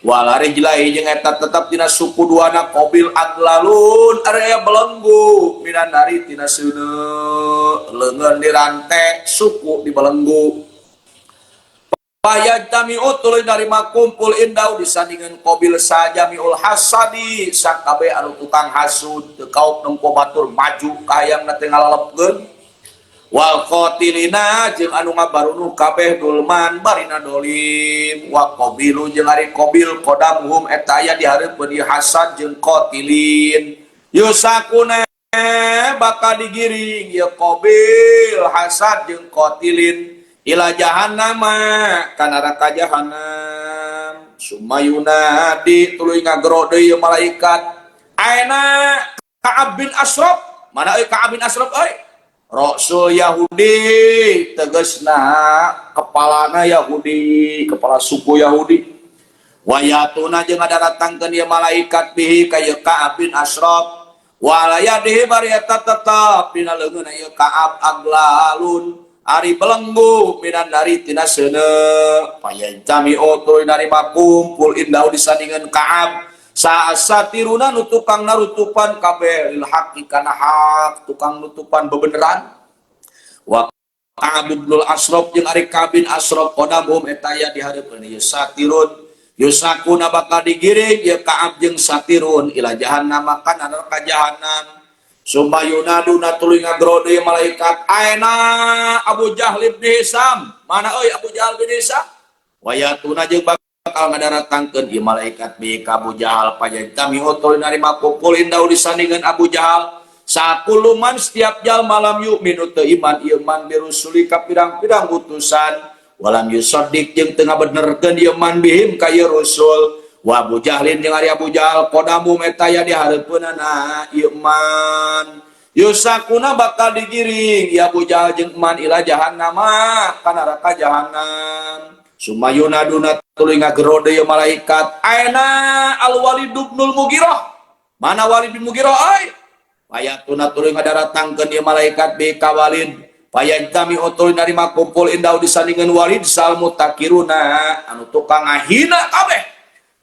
wala rijlai jeung eta tetep dina suku duana Qabil aglalun ari aya belenggu minan nari tina seuneu leungeun dirante suku dibelenggu. Payajtami'u tuluy narima kumpul indau disandingan Qabil sajami'ul hasadi sakabe anu tukang hasud teu kaop nempo batur maju ka hayang teh ngalalepkeun wal qatilina jeung anu ngabarunuh kabeh dulman barina dolim wa qabilu jeung ari Qabil qadamuhum eta aya di hareupeun ieu hasad jeung qatilin yusakuna bakal digiring ieu Qabil hasad jeung qatilin ila jahannama ka neraka jahannam. Sumayunadi tuluy ngagero deui malaikat aena Ka'ab bin Ashraf mana euy Ka'ab bin Ashraf euy Rasul Yahudi tegasna kepalana Yahudi kepala suku Yahudi wayatuna jeung ngadaratangkeun ieu malaikat bihi ka ieu Ka'ab bin Ashraf walayadihi bari eta tetep dina leungeunna ieu Ka'ab aglalun ari belenggu minan nari tina seuneu payajtami'u tuluy narima kumpul indahu disandingan Ka'ab saasatiruna nu tukang narutupan kabeh lil haqqi kana hak tukang nutupan bebeneran wa Ka'ab bin Ashraf jeung ari Ka'ab bin Ashraf qadamuhum eta aya di hareupeun ieu satirun yusakuna bakal digiring ieu Ka'ab jeung satirun ila jahannam kana neraka jahannam. Sumayunaduna tuluy ngagero deui malaikat aena Abu Jahal bin Hisam mana euy Abu Jahal bin Hisam wayatuna jeung bakal ngadaratangkeun ieu malaikat bi ka Abu Jahal pajatami tuluy narima kumpul indau disandingan Abu Jahal sakuluman setiap jalma lam yu'minu teu iman ieu man birusuli ka pirang-pirang utusan walam yusaddiq jeung teu ngabenerkeun ieu man bihim ka ieu rusul wa Abu Jahlin jeung ari Abu Jahal qadamu eta aya di hareupeunana ieu man yusakuna bakal digiring ya Abu Jahal jeung man ila jahannama ka neraka jahannam. Sumayunaduna tuluy ngagero deui malaikat aena Al Walid bin Mughirah mana Walid bin Mughirah euy payatuna tuluy ngadaratangkeun ieu malaikat bi ka Walid payajtami tuluy narima kumpul indau disandingan Walid sal mutakiruna anu tukang ngahina kabeh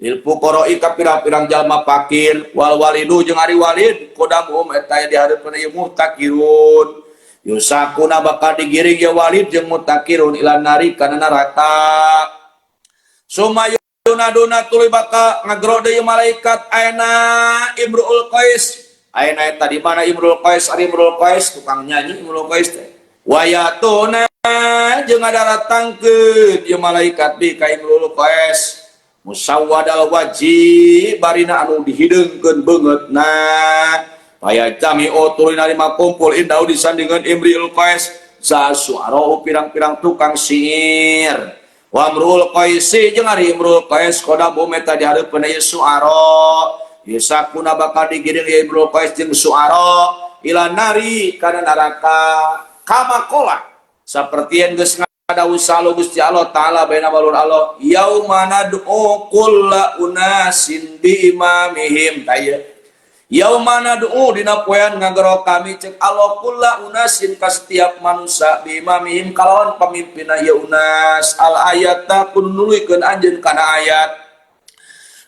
lil fuqara'i ka pirang-pirang jalma fakir wal walidu jeung ari Walid qadamuhum eta aya di hareupeun ieu mutakirun yusakuna bakal digiring ya Walid jeung mutakirun ila nari kana neraka. Sumayunaduna tuluy bakal ngagero deui malaikat aena Imrul Qais aena eta di mana Imrul Qais ari Imrul Qais tukang nyanyi Imrul Qais teh wayatuna jeung ngadaratangkeun ieu malaikat bi ka Imrul Qais musawwadal wajib barina anu dihideungkeun beungeutna payajtami tuluy narima kumpul indau disandingan Imrul Qais sa suara pirang-pirang tukang sihir Wa Imrul Qaisi jeung ari Imrul Qais qadamu eta di hareupeun ieu suara yusakuna bakal digiring ieu Imrul Qais jeung suara ila nari kana neraka kama qala saperti yang geus ngadawuh salu Gusti Allah Ta'ala baina balur Allah yauma nad'u kulla unasin bi imamihim taya yauma nad'u dina poean ngagero kami cek Allah kulla unasin ka setiap manusia bi imamihim kalawan pamimpinna ieu unas al ayata kun nuluykeun anjeun kana ayat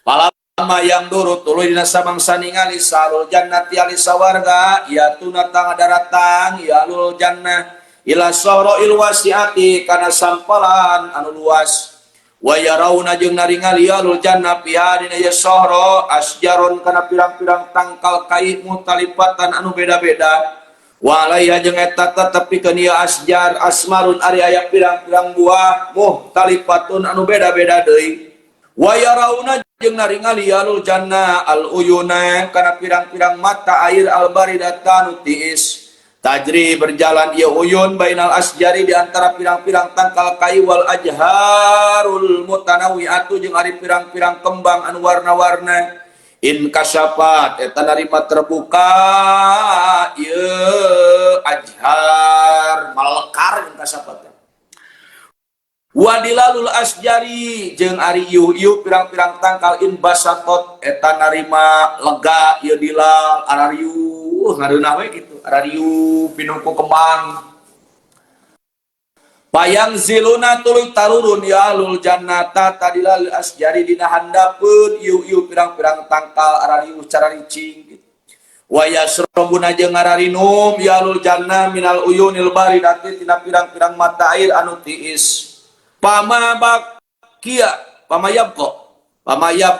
palama yang duru tuluy dina samangsa ningali salul jannati ali sawarga ya tuna tang daratang ya alul jannah ila sahrail wasiati kana sampalan anu luas wa yarawna jeung naringali alul jannah fiha dina ieu sahra asjaron kana pirang-pirang tangkal kai mutalifatan anu beda-beda wa alaiha jeung eta tetep pikeun ieu asjar asmarun ari aya pirang-pirang buah muhtalifatun anu beda-beda deui wa yarawna jeung naringali alul jannah al uyuna kana pirang-pirang mata air al baridata anu tiis tajri berjalan ieu uyun bainal asjari di antara pirang-pirang tangkal kayu wal ajharul mutanawiatu jeung ari pirang-pirang kembang anu warna-warna in kasyafat eta narima terbuka ieu ajhar malekar in kasyafat wadilalul asjari jeung ari ieu pirang-pirang tangkal in basatot eta narima lega ieu dilal arariuh ngareunah we kitu arariuh pinuh ku kembang payang ziluna tuluy tarurun ya alul jannata tadilal asjari dina handapeun ieu pirang-pirang tangkal arariuh cararicing kitu wa yasrabuna jeung ngararinum ya alul jannah minal uyunil baridati tina pirang-pirang mata air anu tiis pama bakia pamayab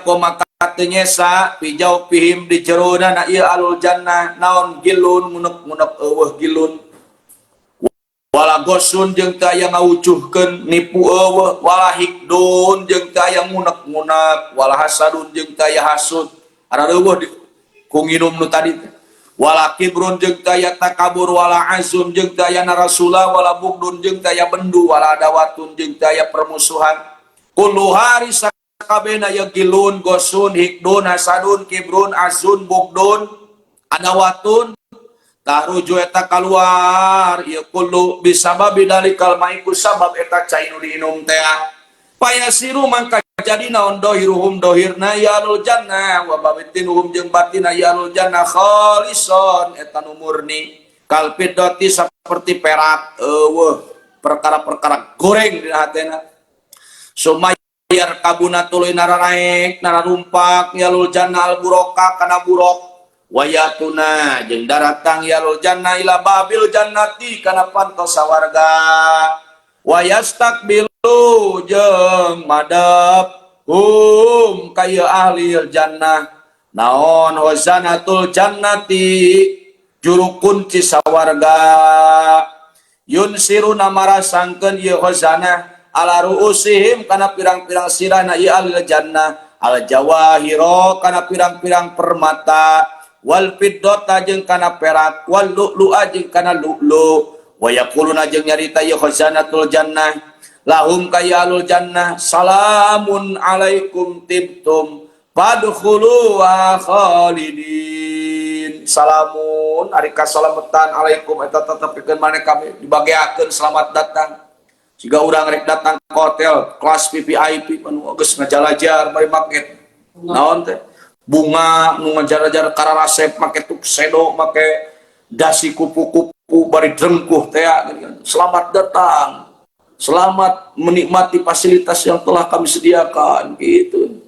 ko maka teu nyesa pijau pihim di jerona na ieu alul jannah naon gilun ngunek-ngunek eueuh gilun wala gosun jeung teu aya ngaucuhkeun nipu eueuh wala hikdun jeung teu aya ngunek-ngunek wala hasadun jeung teu aya hasud arareueuh di ku nginum nu tadi teh wala kibrun jeung teu aya takabur wala azun jeung teu aya narasula wala bugdun jeung teu aya bendu wala adawatun jeung teu aya permusuhan kullu hari sakabehna ya gilun gosun hikdun hasadun kibrun azun bugdun adawatun taruju eta kaluar ieu kullu bisababi dalikal maiku sabab eta cai nu diinum teh payasiru mangka jadi naon dohiruhum dohirna ya alul jannah wa babitinuhum jeung batina ya alul jannah khalison eta nu murni kal fiddati saperti perak eueuh perkara-perkara goreng dina hatena sumayar kabuna tuluy naranaek nararumpak yalul jannah al buroka kana burok wayatuna jeung daratang yalul jannah ila babil jannati kana panto sawarga wayastakbilu jeung madep hum kaya ahli jannah naon hozanatul jannati juru kunci sawarga yunsiruna marasangkeun ieu hozanah ala ruusihim kana pirang-pirang sirahna ieu ahli jannah al jawahiro kana pirang-pirang permata wal fiddata jeung kana perak wal lu'lu'a jeung kana lu'lu wa yaquluna jeung nyarita ieu khazanatul jannah lahum kayalul jannah salamun alaikum tibtum fadkhuluha khalidin salamun ari kasalametan alaikum eta tetep pikeun maneh kami dibageakeun selamat datang siga urang rek datang ke hotel kelas VVIP anu geus ngajalajar bari make naon teh bunga nu ngajalajar kararasep make tuksedo make dasi kupu-kupu bari drengkuh teh selamat datang selamat menikmati fasilitas yang telah kami sediakan gitu.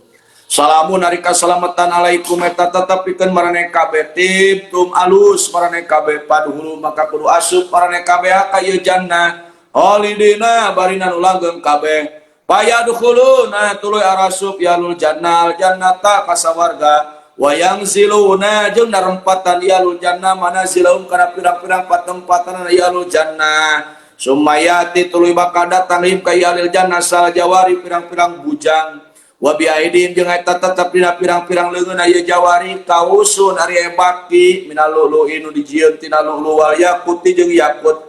Salamun ari kasalamatan alaikum eta tetep pikeun maraneh kabeh tibtum alus maraneh kabeh padhulu maka kudu asup maraneh kabeh ka ieu jannah khalidina barina nu langgeng kabeh payadkhuluna tuluy arasup yalul jannah jannata kasawarga wayang ziluna jeung narempatan yalul jannah manazilahum kana pirang-pirang patempatan yalul jannah sumayati tuluy bakal datang him ka yalil jannah sal jawari pirang-pirang bujang wa bi aidin jeung eta tetep dina pirang-pirang leungeun aya jawari kausun ari ebaki minal lu'lu'i nu dijieun tina lu'lu wal yakuti jeung yakut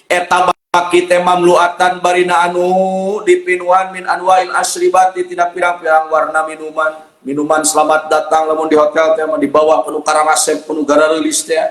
eta Mawaqite mamluatan barina anu dipinuhan min anwail asribati tina pirang-pirang warna minuman. Minuman selamat datang lamun di hotel teh mah dibawa penuh kararasep penuh garareulis teh.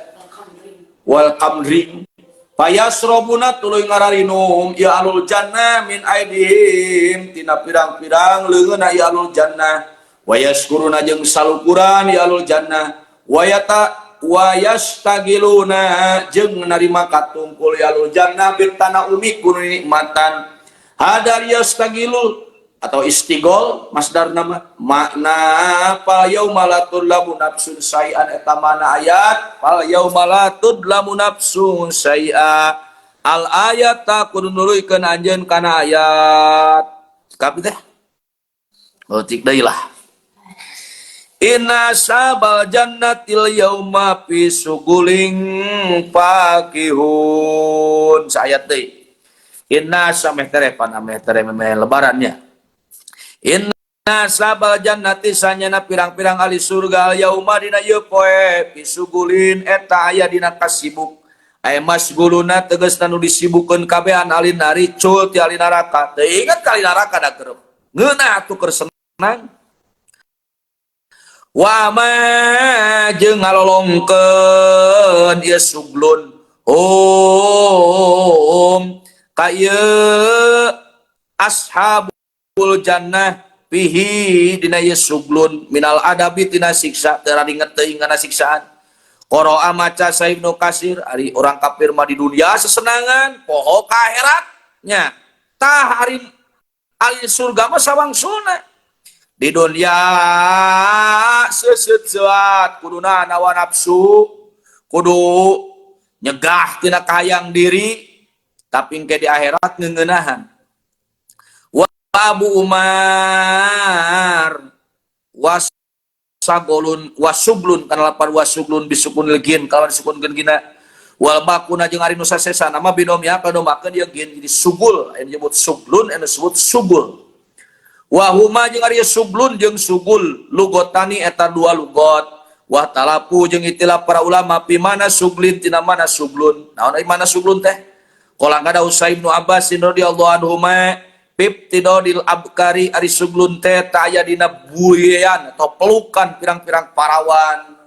Welcome drink. Payasrobuna tuluy ngararinum ya alul jannah min aidihim tina pirang-pirang leungeunna ya alul jannah. Wayaskuruna jeung salukuran ya alul jannah. Wayata wayastagiluna jeung narima katungkul ya alul jannah bitana umi ku nikmatan. Hadar yastagilu atau istigol masdar nama makna fal yauma la tudlamu nafsun syai'an eta mana ayat fal yauma la tudlamu nafsun syai'a al ayat ta kudu nuluykeun anjeun kana ayat kabeh teh leutik deui lah. Inna sabal jannatil yauma fi suguling fakihun saayat deui. Inna sameh tereh panameh tereh memeh lebarannya. Inna sabal jannati sanyana pirang-pirang ahli surga al yauma dina ieu poe fi sugulin eta aya dina kasibuk. Aya masguluna tegasna nu disibukeun kabehan ahli nari cul ti ahli neraka. Teu inget ka ahli neraka da keur ngeunah atuh keur senang. Wa ma jeung ngalolongkeun ieu suglun hum ka ieu ashabul jannah fihi dina ieu suglun minal adabi tina siksa teu ringet teuing kana siksaan. Qara'a maca Ibnu Katsir ari urang kafir mah di dunia sesenangan poho ka akhirat nya tah ari ahli surga mah sawangsuna di dunia seset-seat kuduna nawa nafsu kudu nyegah tina kahayang diri tapi engke di akhirat ngeuneunahan. Wa Abu Umar wasagolun wasuglun kana lapan wasuglun bisukunil gin kalawan sukun gina wal bakuna jeung ari nu sasesa nama binomia kadomakeun ieu gin jadi sugul anu disebut suglun anu disebut sugul. Wahuma jeung ari suglun jeung sugul lugotani eta dua lugot wah talapu jeung itilaf para ulama pi mana suglin tina mana suglun naon ari mana suglun teh qala kada Usaid bin Abbas radhiyallahu anhu ma piptidodil abkari ari suglun teh ta aya dina buyean atau pelukan pirang-pirang parawan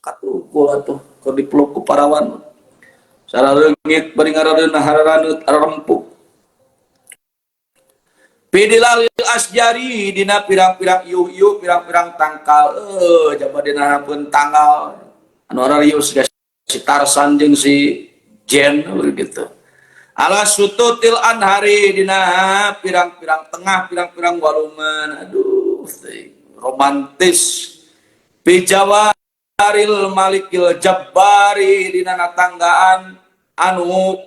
katukul atuh keur dipeluk ku parawan saraleungit bari ngarareunah harareunut ararempuk. Pidilal asjari dina pirang-pirang iuh-iuh pirang-pirang tangkal jaba dina pun tanggal anu ararius si Tarsan jeung si Jen gitu. Ala sututil anhari dina pirang-pirang tengah pirang-pirang walungan aduh romantis. Pijawaril malikil jabbari dina natanggaan anu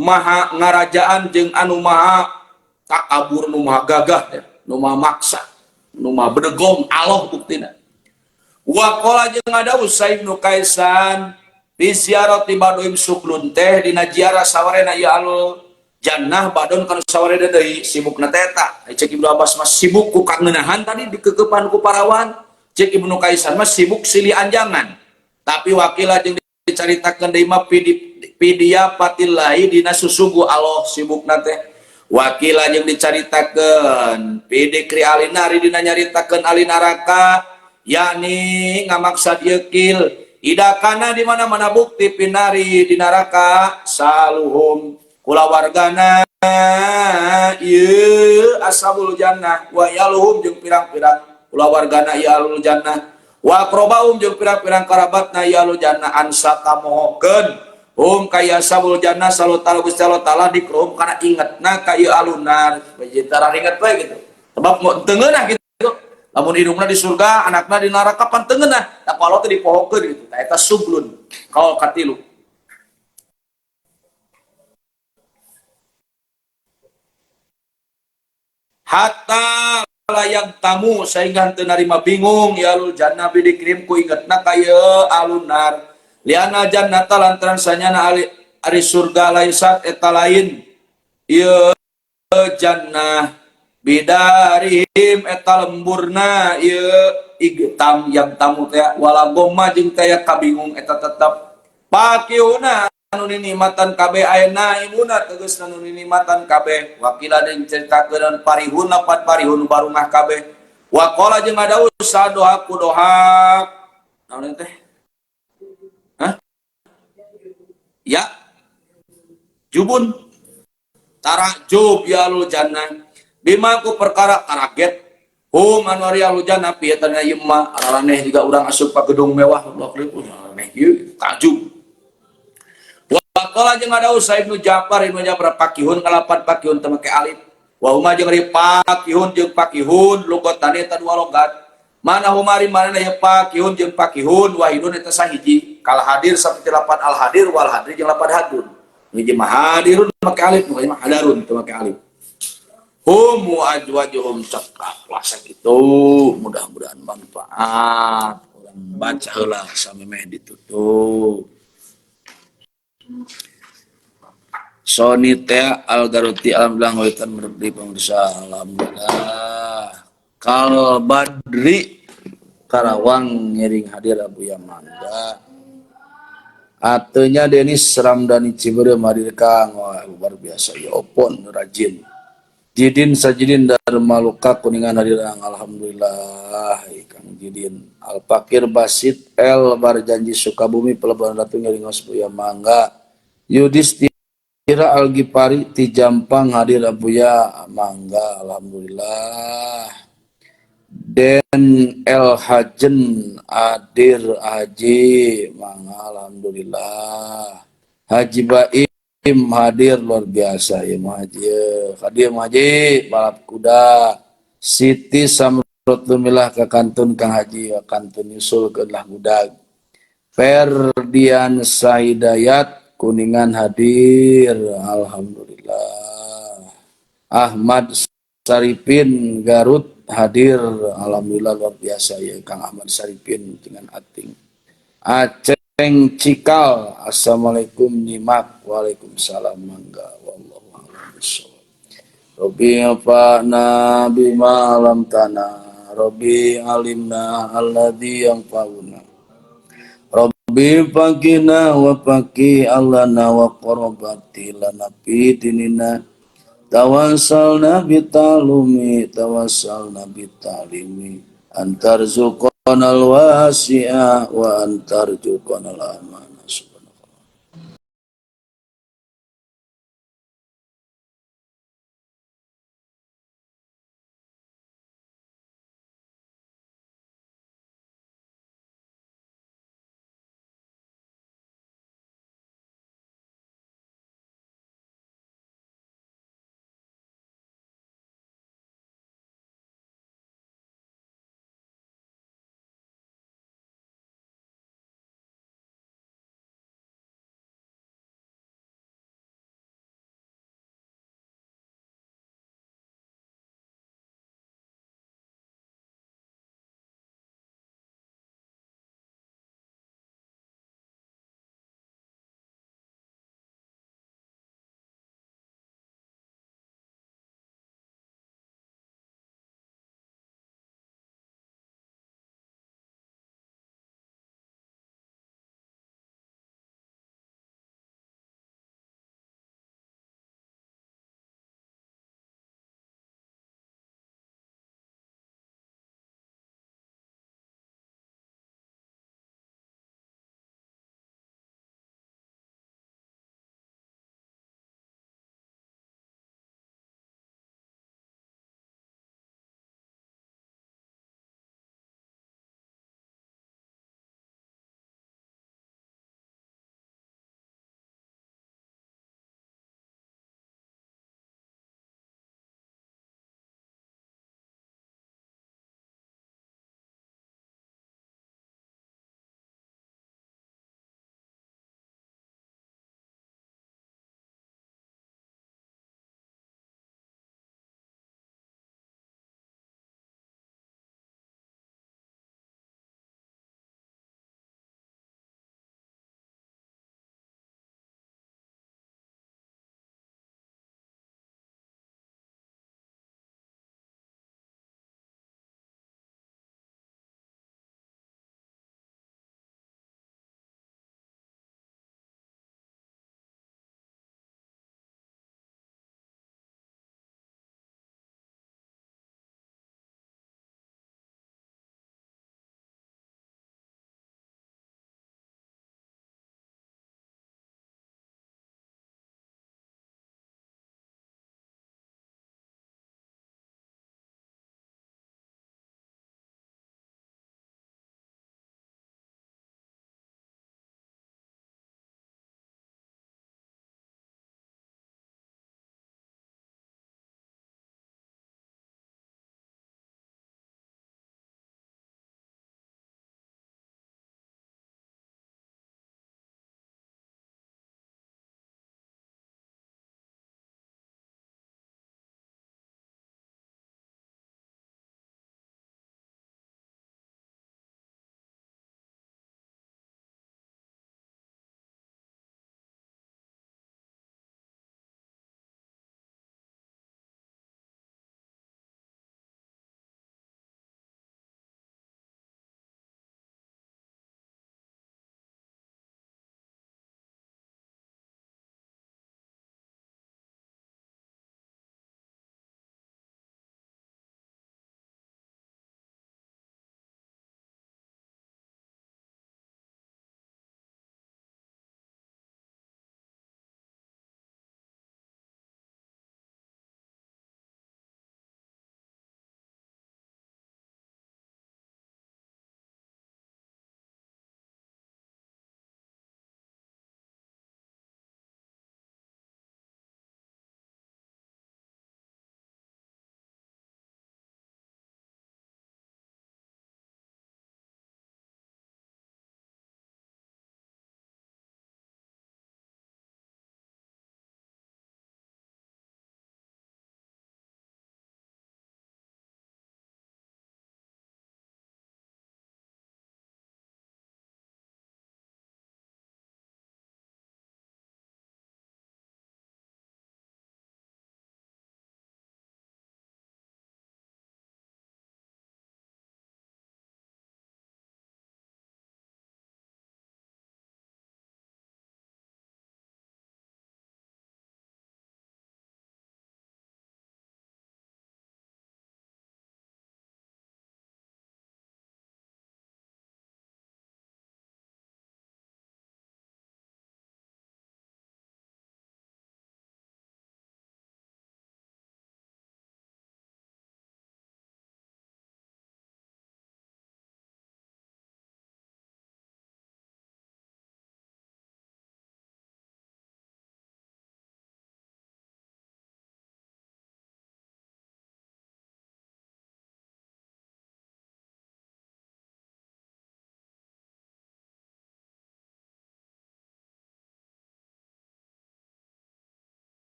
maha ngarajaan jeung anu maha takabur nu maha gagah ya, nu maha maksa, nu maha bedegong Allah buktina. Wa qala jeung ada Usaid bin Kaisan fi ziarati badoim suklun teh dina ziarah sawarena ieu alul jannah badon kana sawarena deui sibukna teh eta. Cek Ibnu Abbas mah sibuk ku kangeunahan tadi dikekepan ku parawan, cek Ibnu Kaisan mah sibuk silih anjangan. Tapi wakila jeung dicaritakeun deui mah pidia patillahi dina susugu Allah sibukna teh. Wakila jeung dicaritakeun pidikri alinari dina nyaritakeun alinaraka yakni ngamaksad ieu kil idakana di mana-mana bukti pinari di neraka saluhum kulawargana ieu ashabul jannah wa yaluhum jeung pirang-pirang kulawargana ieu alul jannah wa aqrabaum jeung pirang-pirang karabatna ieu alul jannah ansa kamohokeun hum kaya sabul jannah salu ta'ala Gusti Allah ta'ala dikrum kana ingetna ka ieu alunar bae tara inget we gitu sebab mau teu ngeunah gitu lamun hidungna di surga anakna di neraka pan teu ngeunah da ku Allah teh dipohokeun gitu ta eta suglun kaul katilu. Hatta layak tamu sehingga teu narima bingung ya alul jannah bi dikrim ku ingetna ka ieu alunar liana jannata lantaran sanyana ari surga laisat eta lain ieu jannah bidarihim eta lemburna ieu igtam yang tamu teh wala gomma jeung teh kabingung eta tetep pakiuna nu nikmatan kabeh aya naimuna tegasna nu nikmatan kabeh wakila jeung caritakeun parihun lapat parihun barungah kabeh waqala jeung ada usaha dohaku dohak naon teh hah ya jubun tarakjub ya alul jannah bima ku perkara taraget hum anu ari alul jannah pieu teh ieu mah araraneh juga urang asup ka gedung mewah aneh ieu takjub. Waqala jeung ada usaha Ibnu Ja'far Ibnu Ja'far pakihun kalapan pakihun teu make alif wa huma jeung ari pakihun jeung pakihun lugotane eta dua logat mana humari mana ya pakihun jeung pakihun wahidun eta sahiji kal hadir saperti lapan al hadir wal hadir jeung lapan hadun hiji mah hadirun make alif nu mah hadarun teu make alif hum wa azwajuhum cekap lah sakitu mudah-mudahan manfaat urang baca heula samemeh ditutup. Sony teh Al Garuti alhamdulillah ngawitan merdi pemirsa alhamdulillah. Kal Badri Karawang ngiring hadir Abu Yamanda. Atunya Denis Ramdhani Ciberem hadir Kang, wah luar biasa ya opon rajin. Jidin Sajidin Dharma Luka Kuningan hadir alhamdulillah Kang Jidin. Al Fakir Basit El Barjanji Sukabumi Pelabuhan Ratu ngiring Buya Mangga. Yudhistira Al-Gipari ti Jampang hadir Abuya Mangga alhamdulillah. Den El Hajen hadir Haji Mangga alhamdulillah. Haji Baim hadir luar biasa ya Haji hadir Haji balap kuda. Siti Samrotumilah ke kantun Kang Haji kantun nyusul ke lah budak. Ferdian Sahidayat Kuningan hadir alhamdulillah. Ahmad Saripin Garut hadir alhamdulillah luar biasa ya Kang Ahmad Saripin dengan ating. Aceng Cikal assalamualaikum nyimak waalaikumsalam mangga wallahu a'lam bishawab. Rabbi anfa'na bima 'allamtana Rabbi alimna alladzi yanfa'una Rabbi faqina wa faqi alana wa qarabati lana fi dinina tawassalna bitalumi tawassalna bitalimi antarzuqanal wasi'a wa antarzuqanal aman.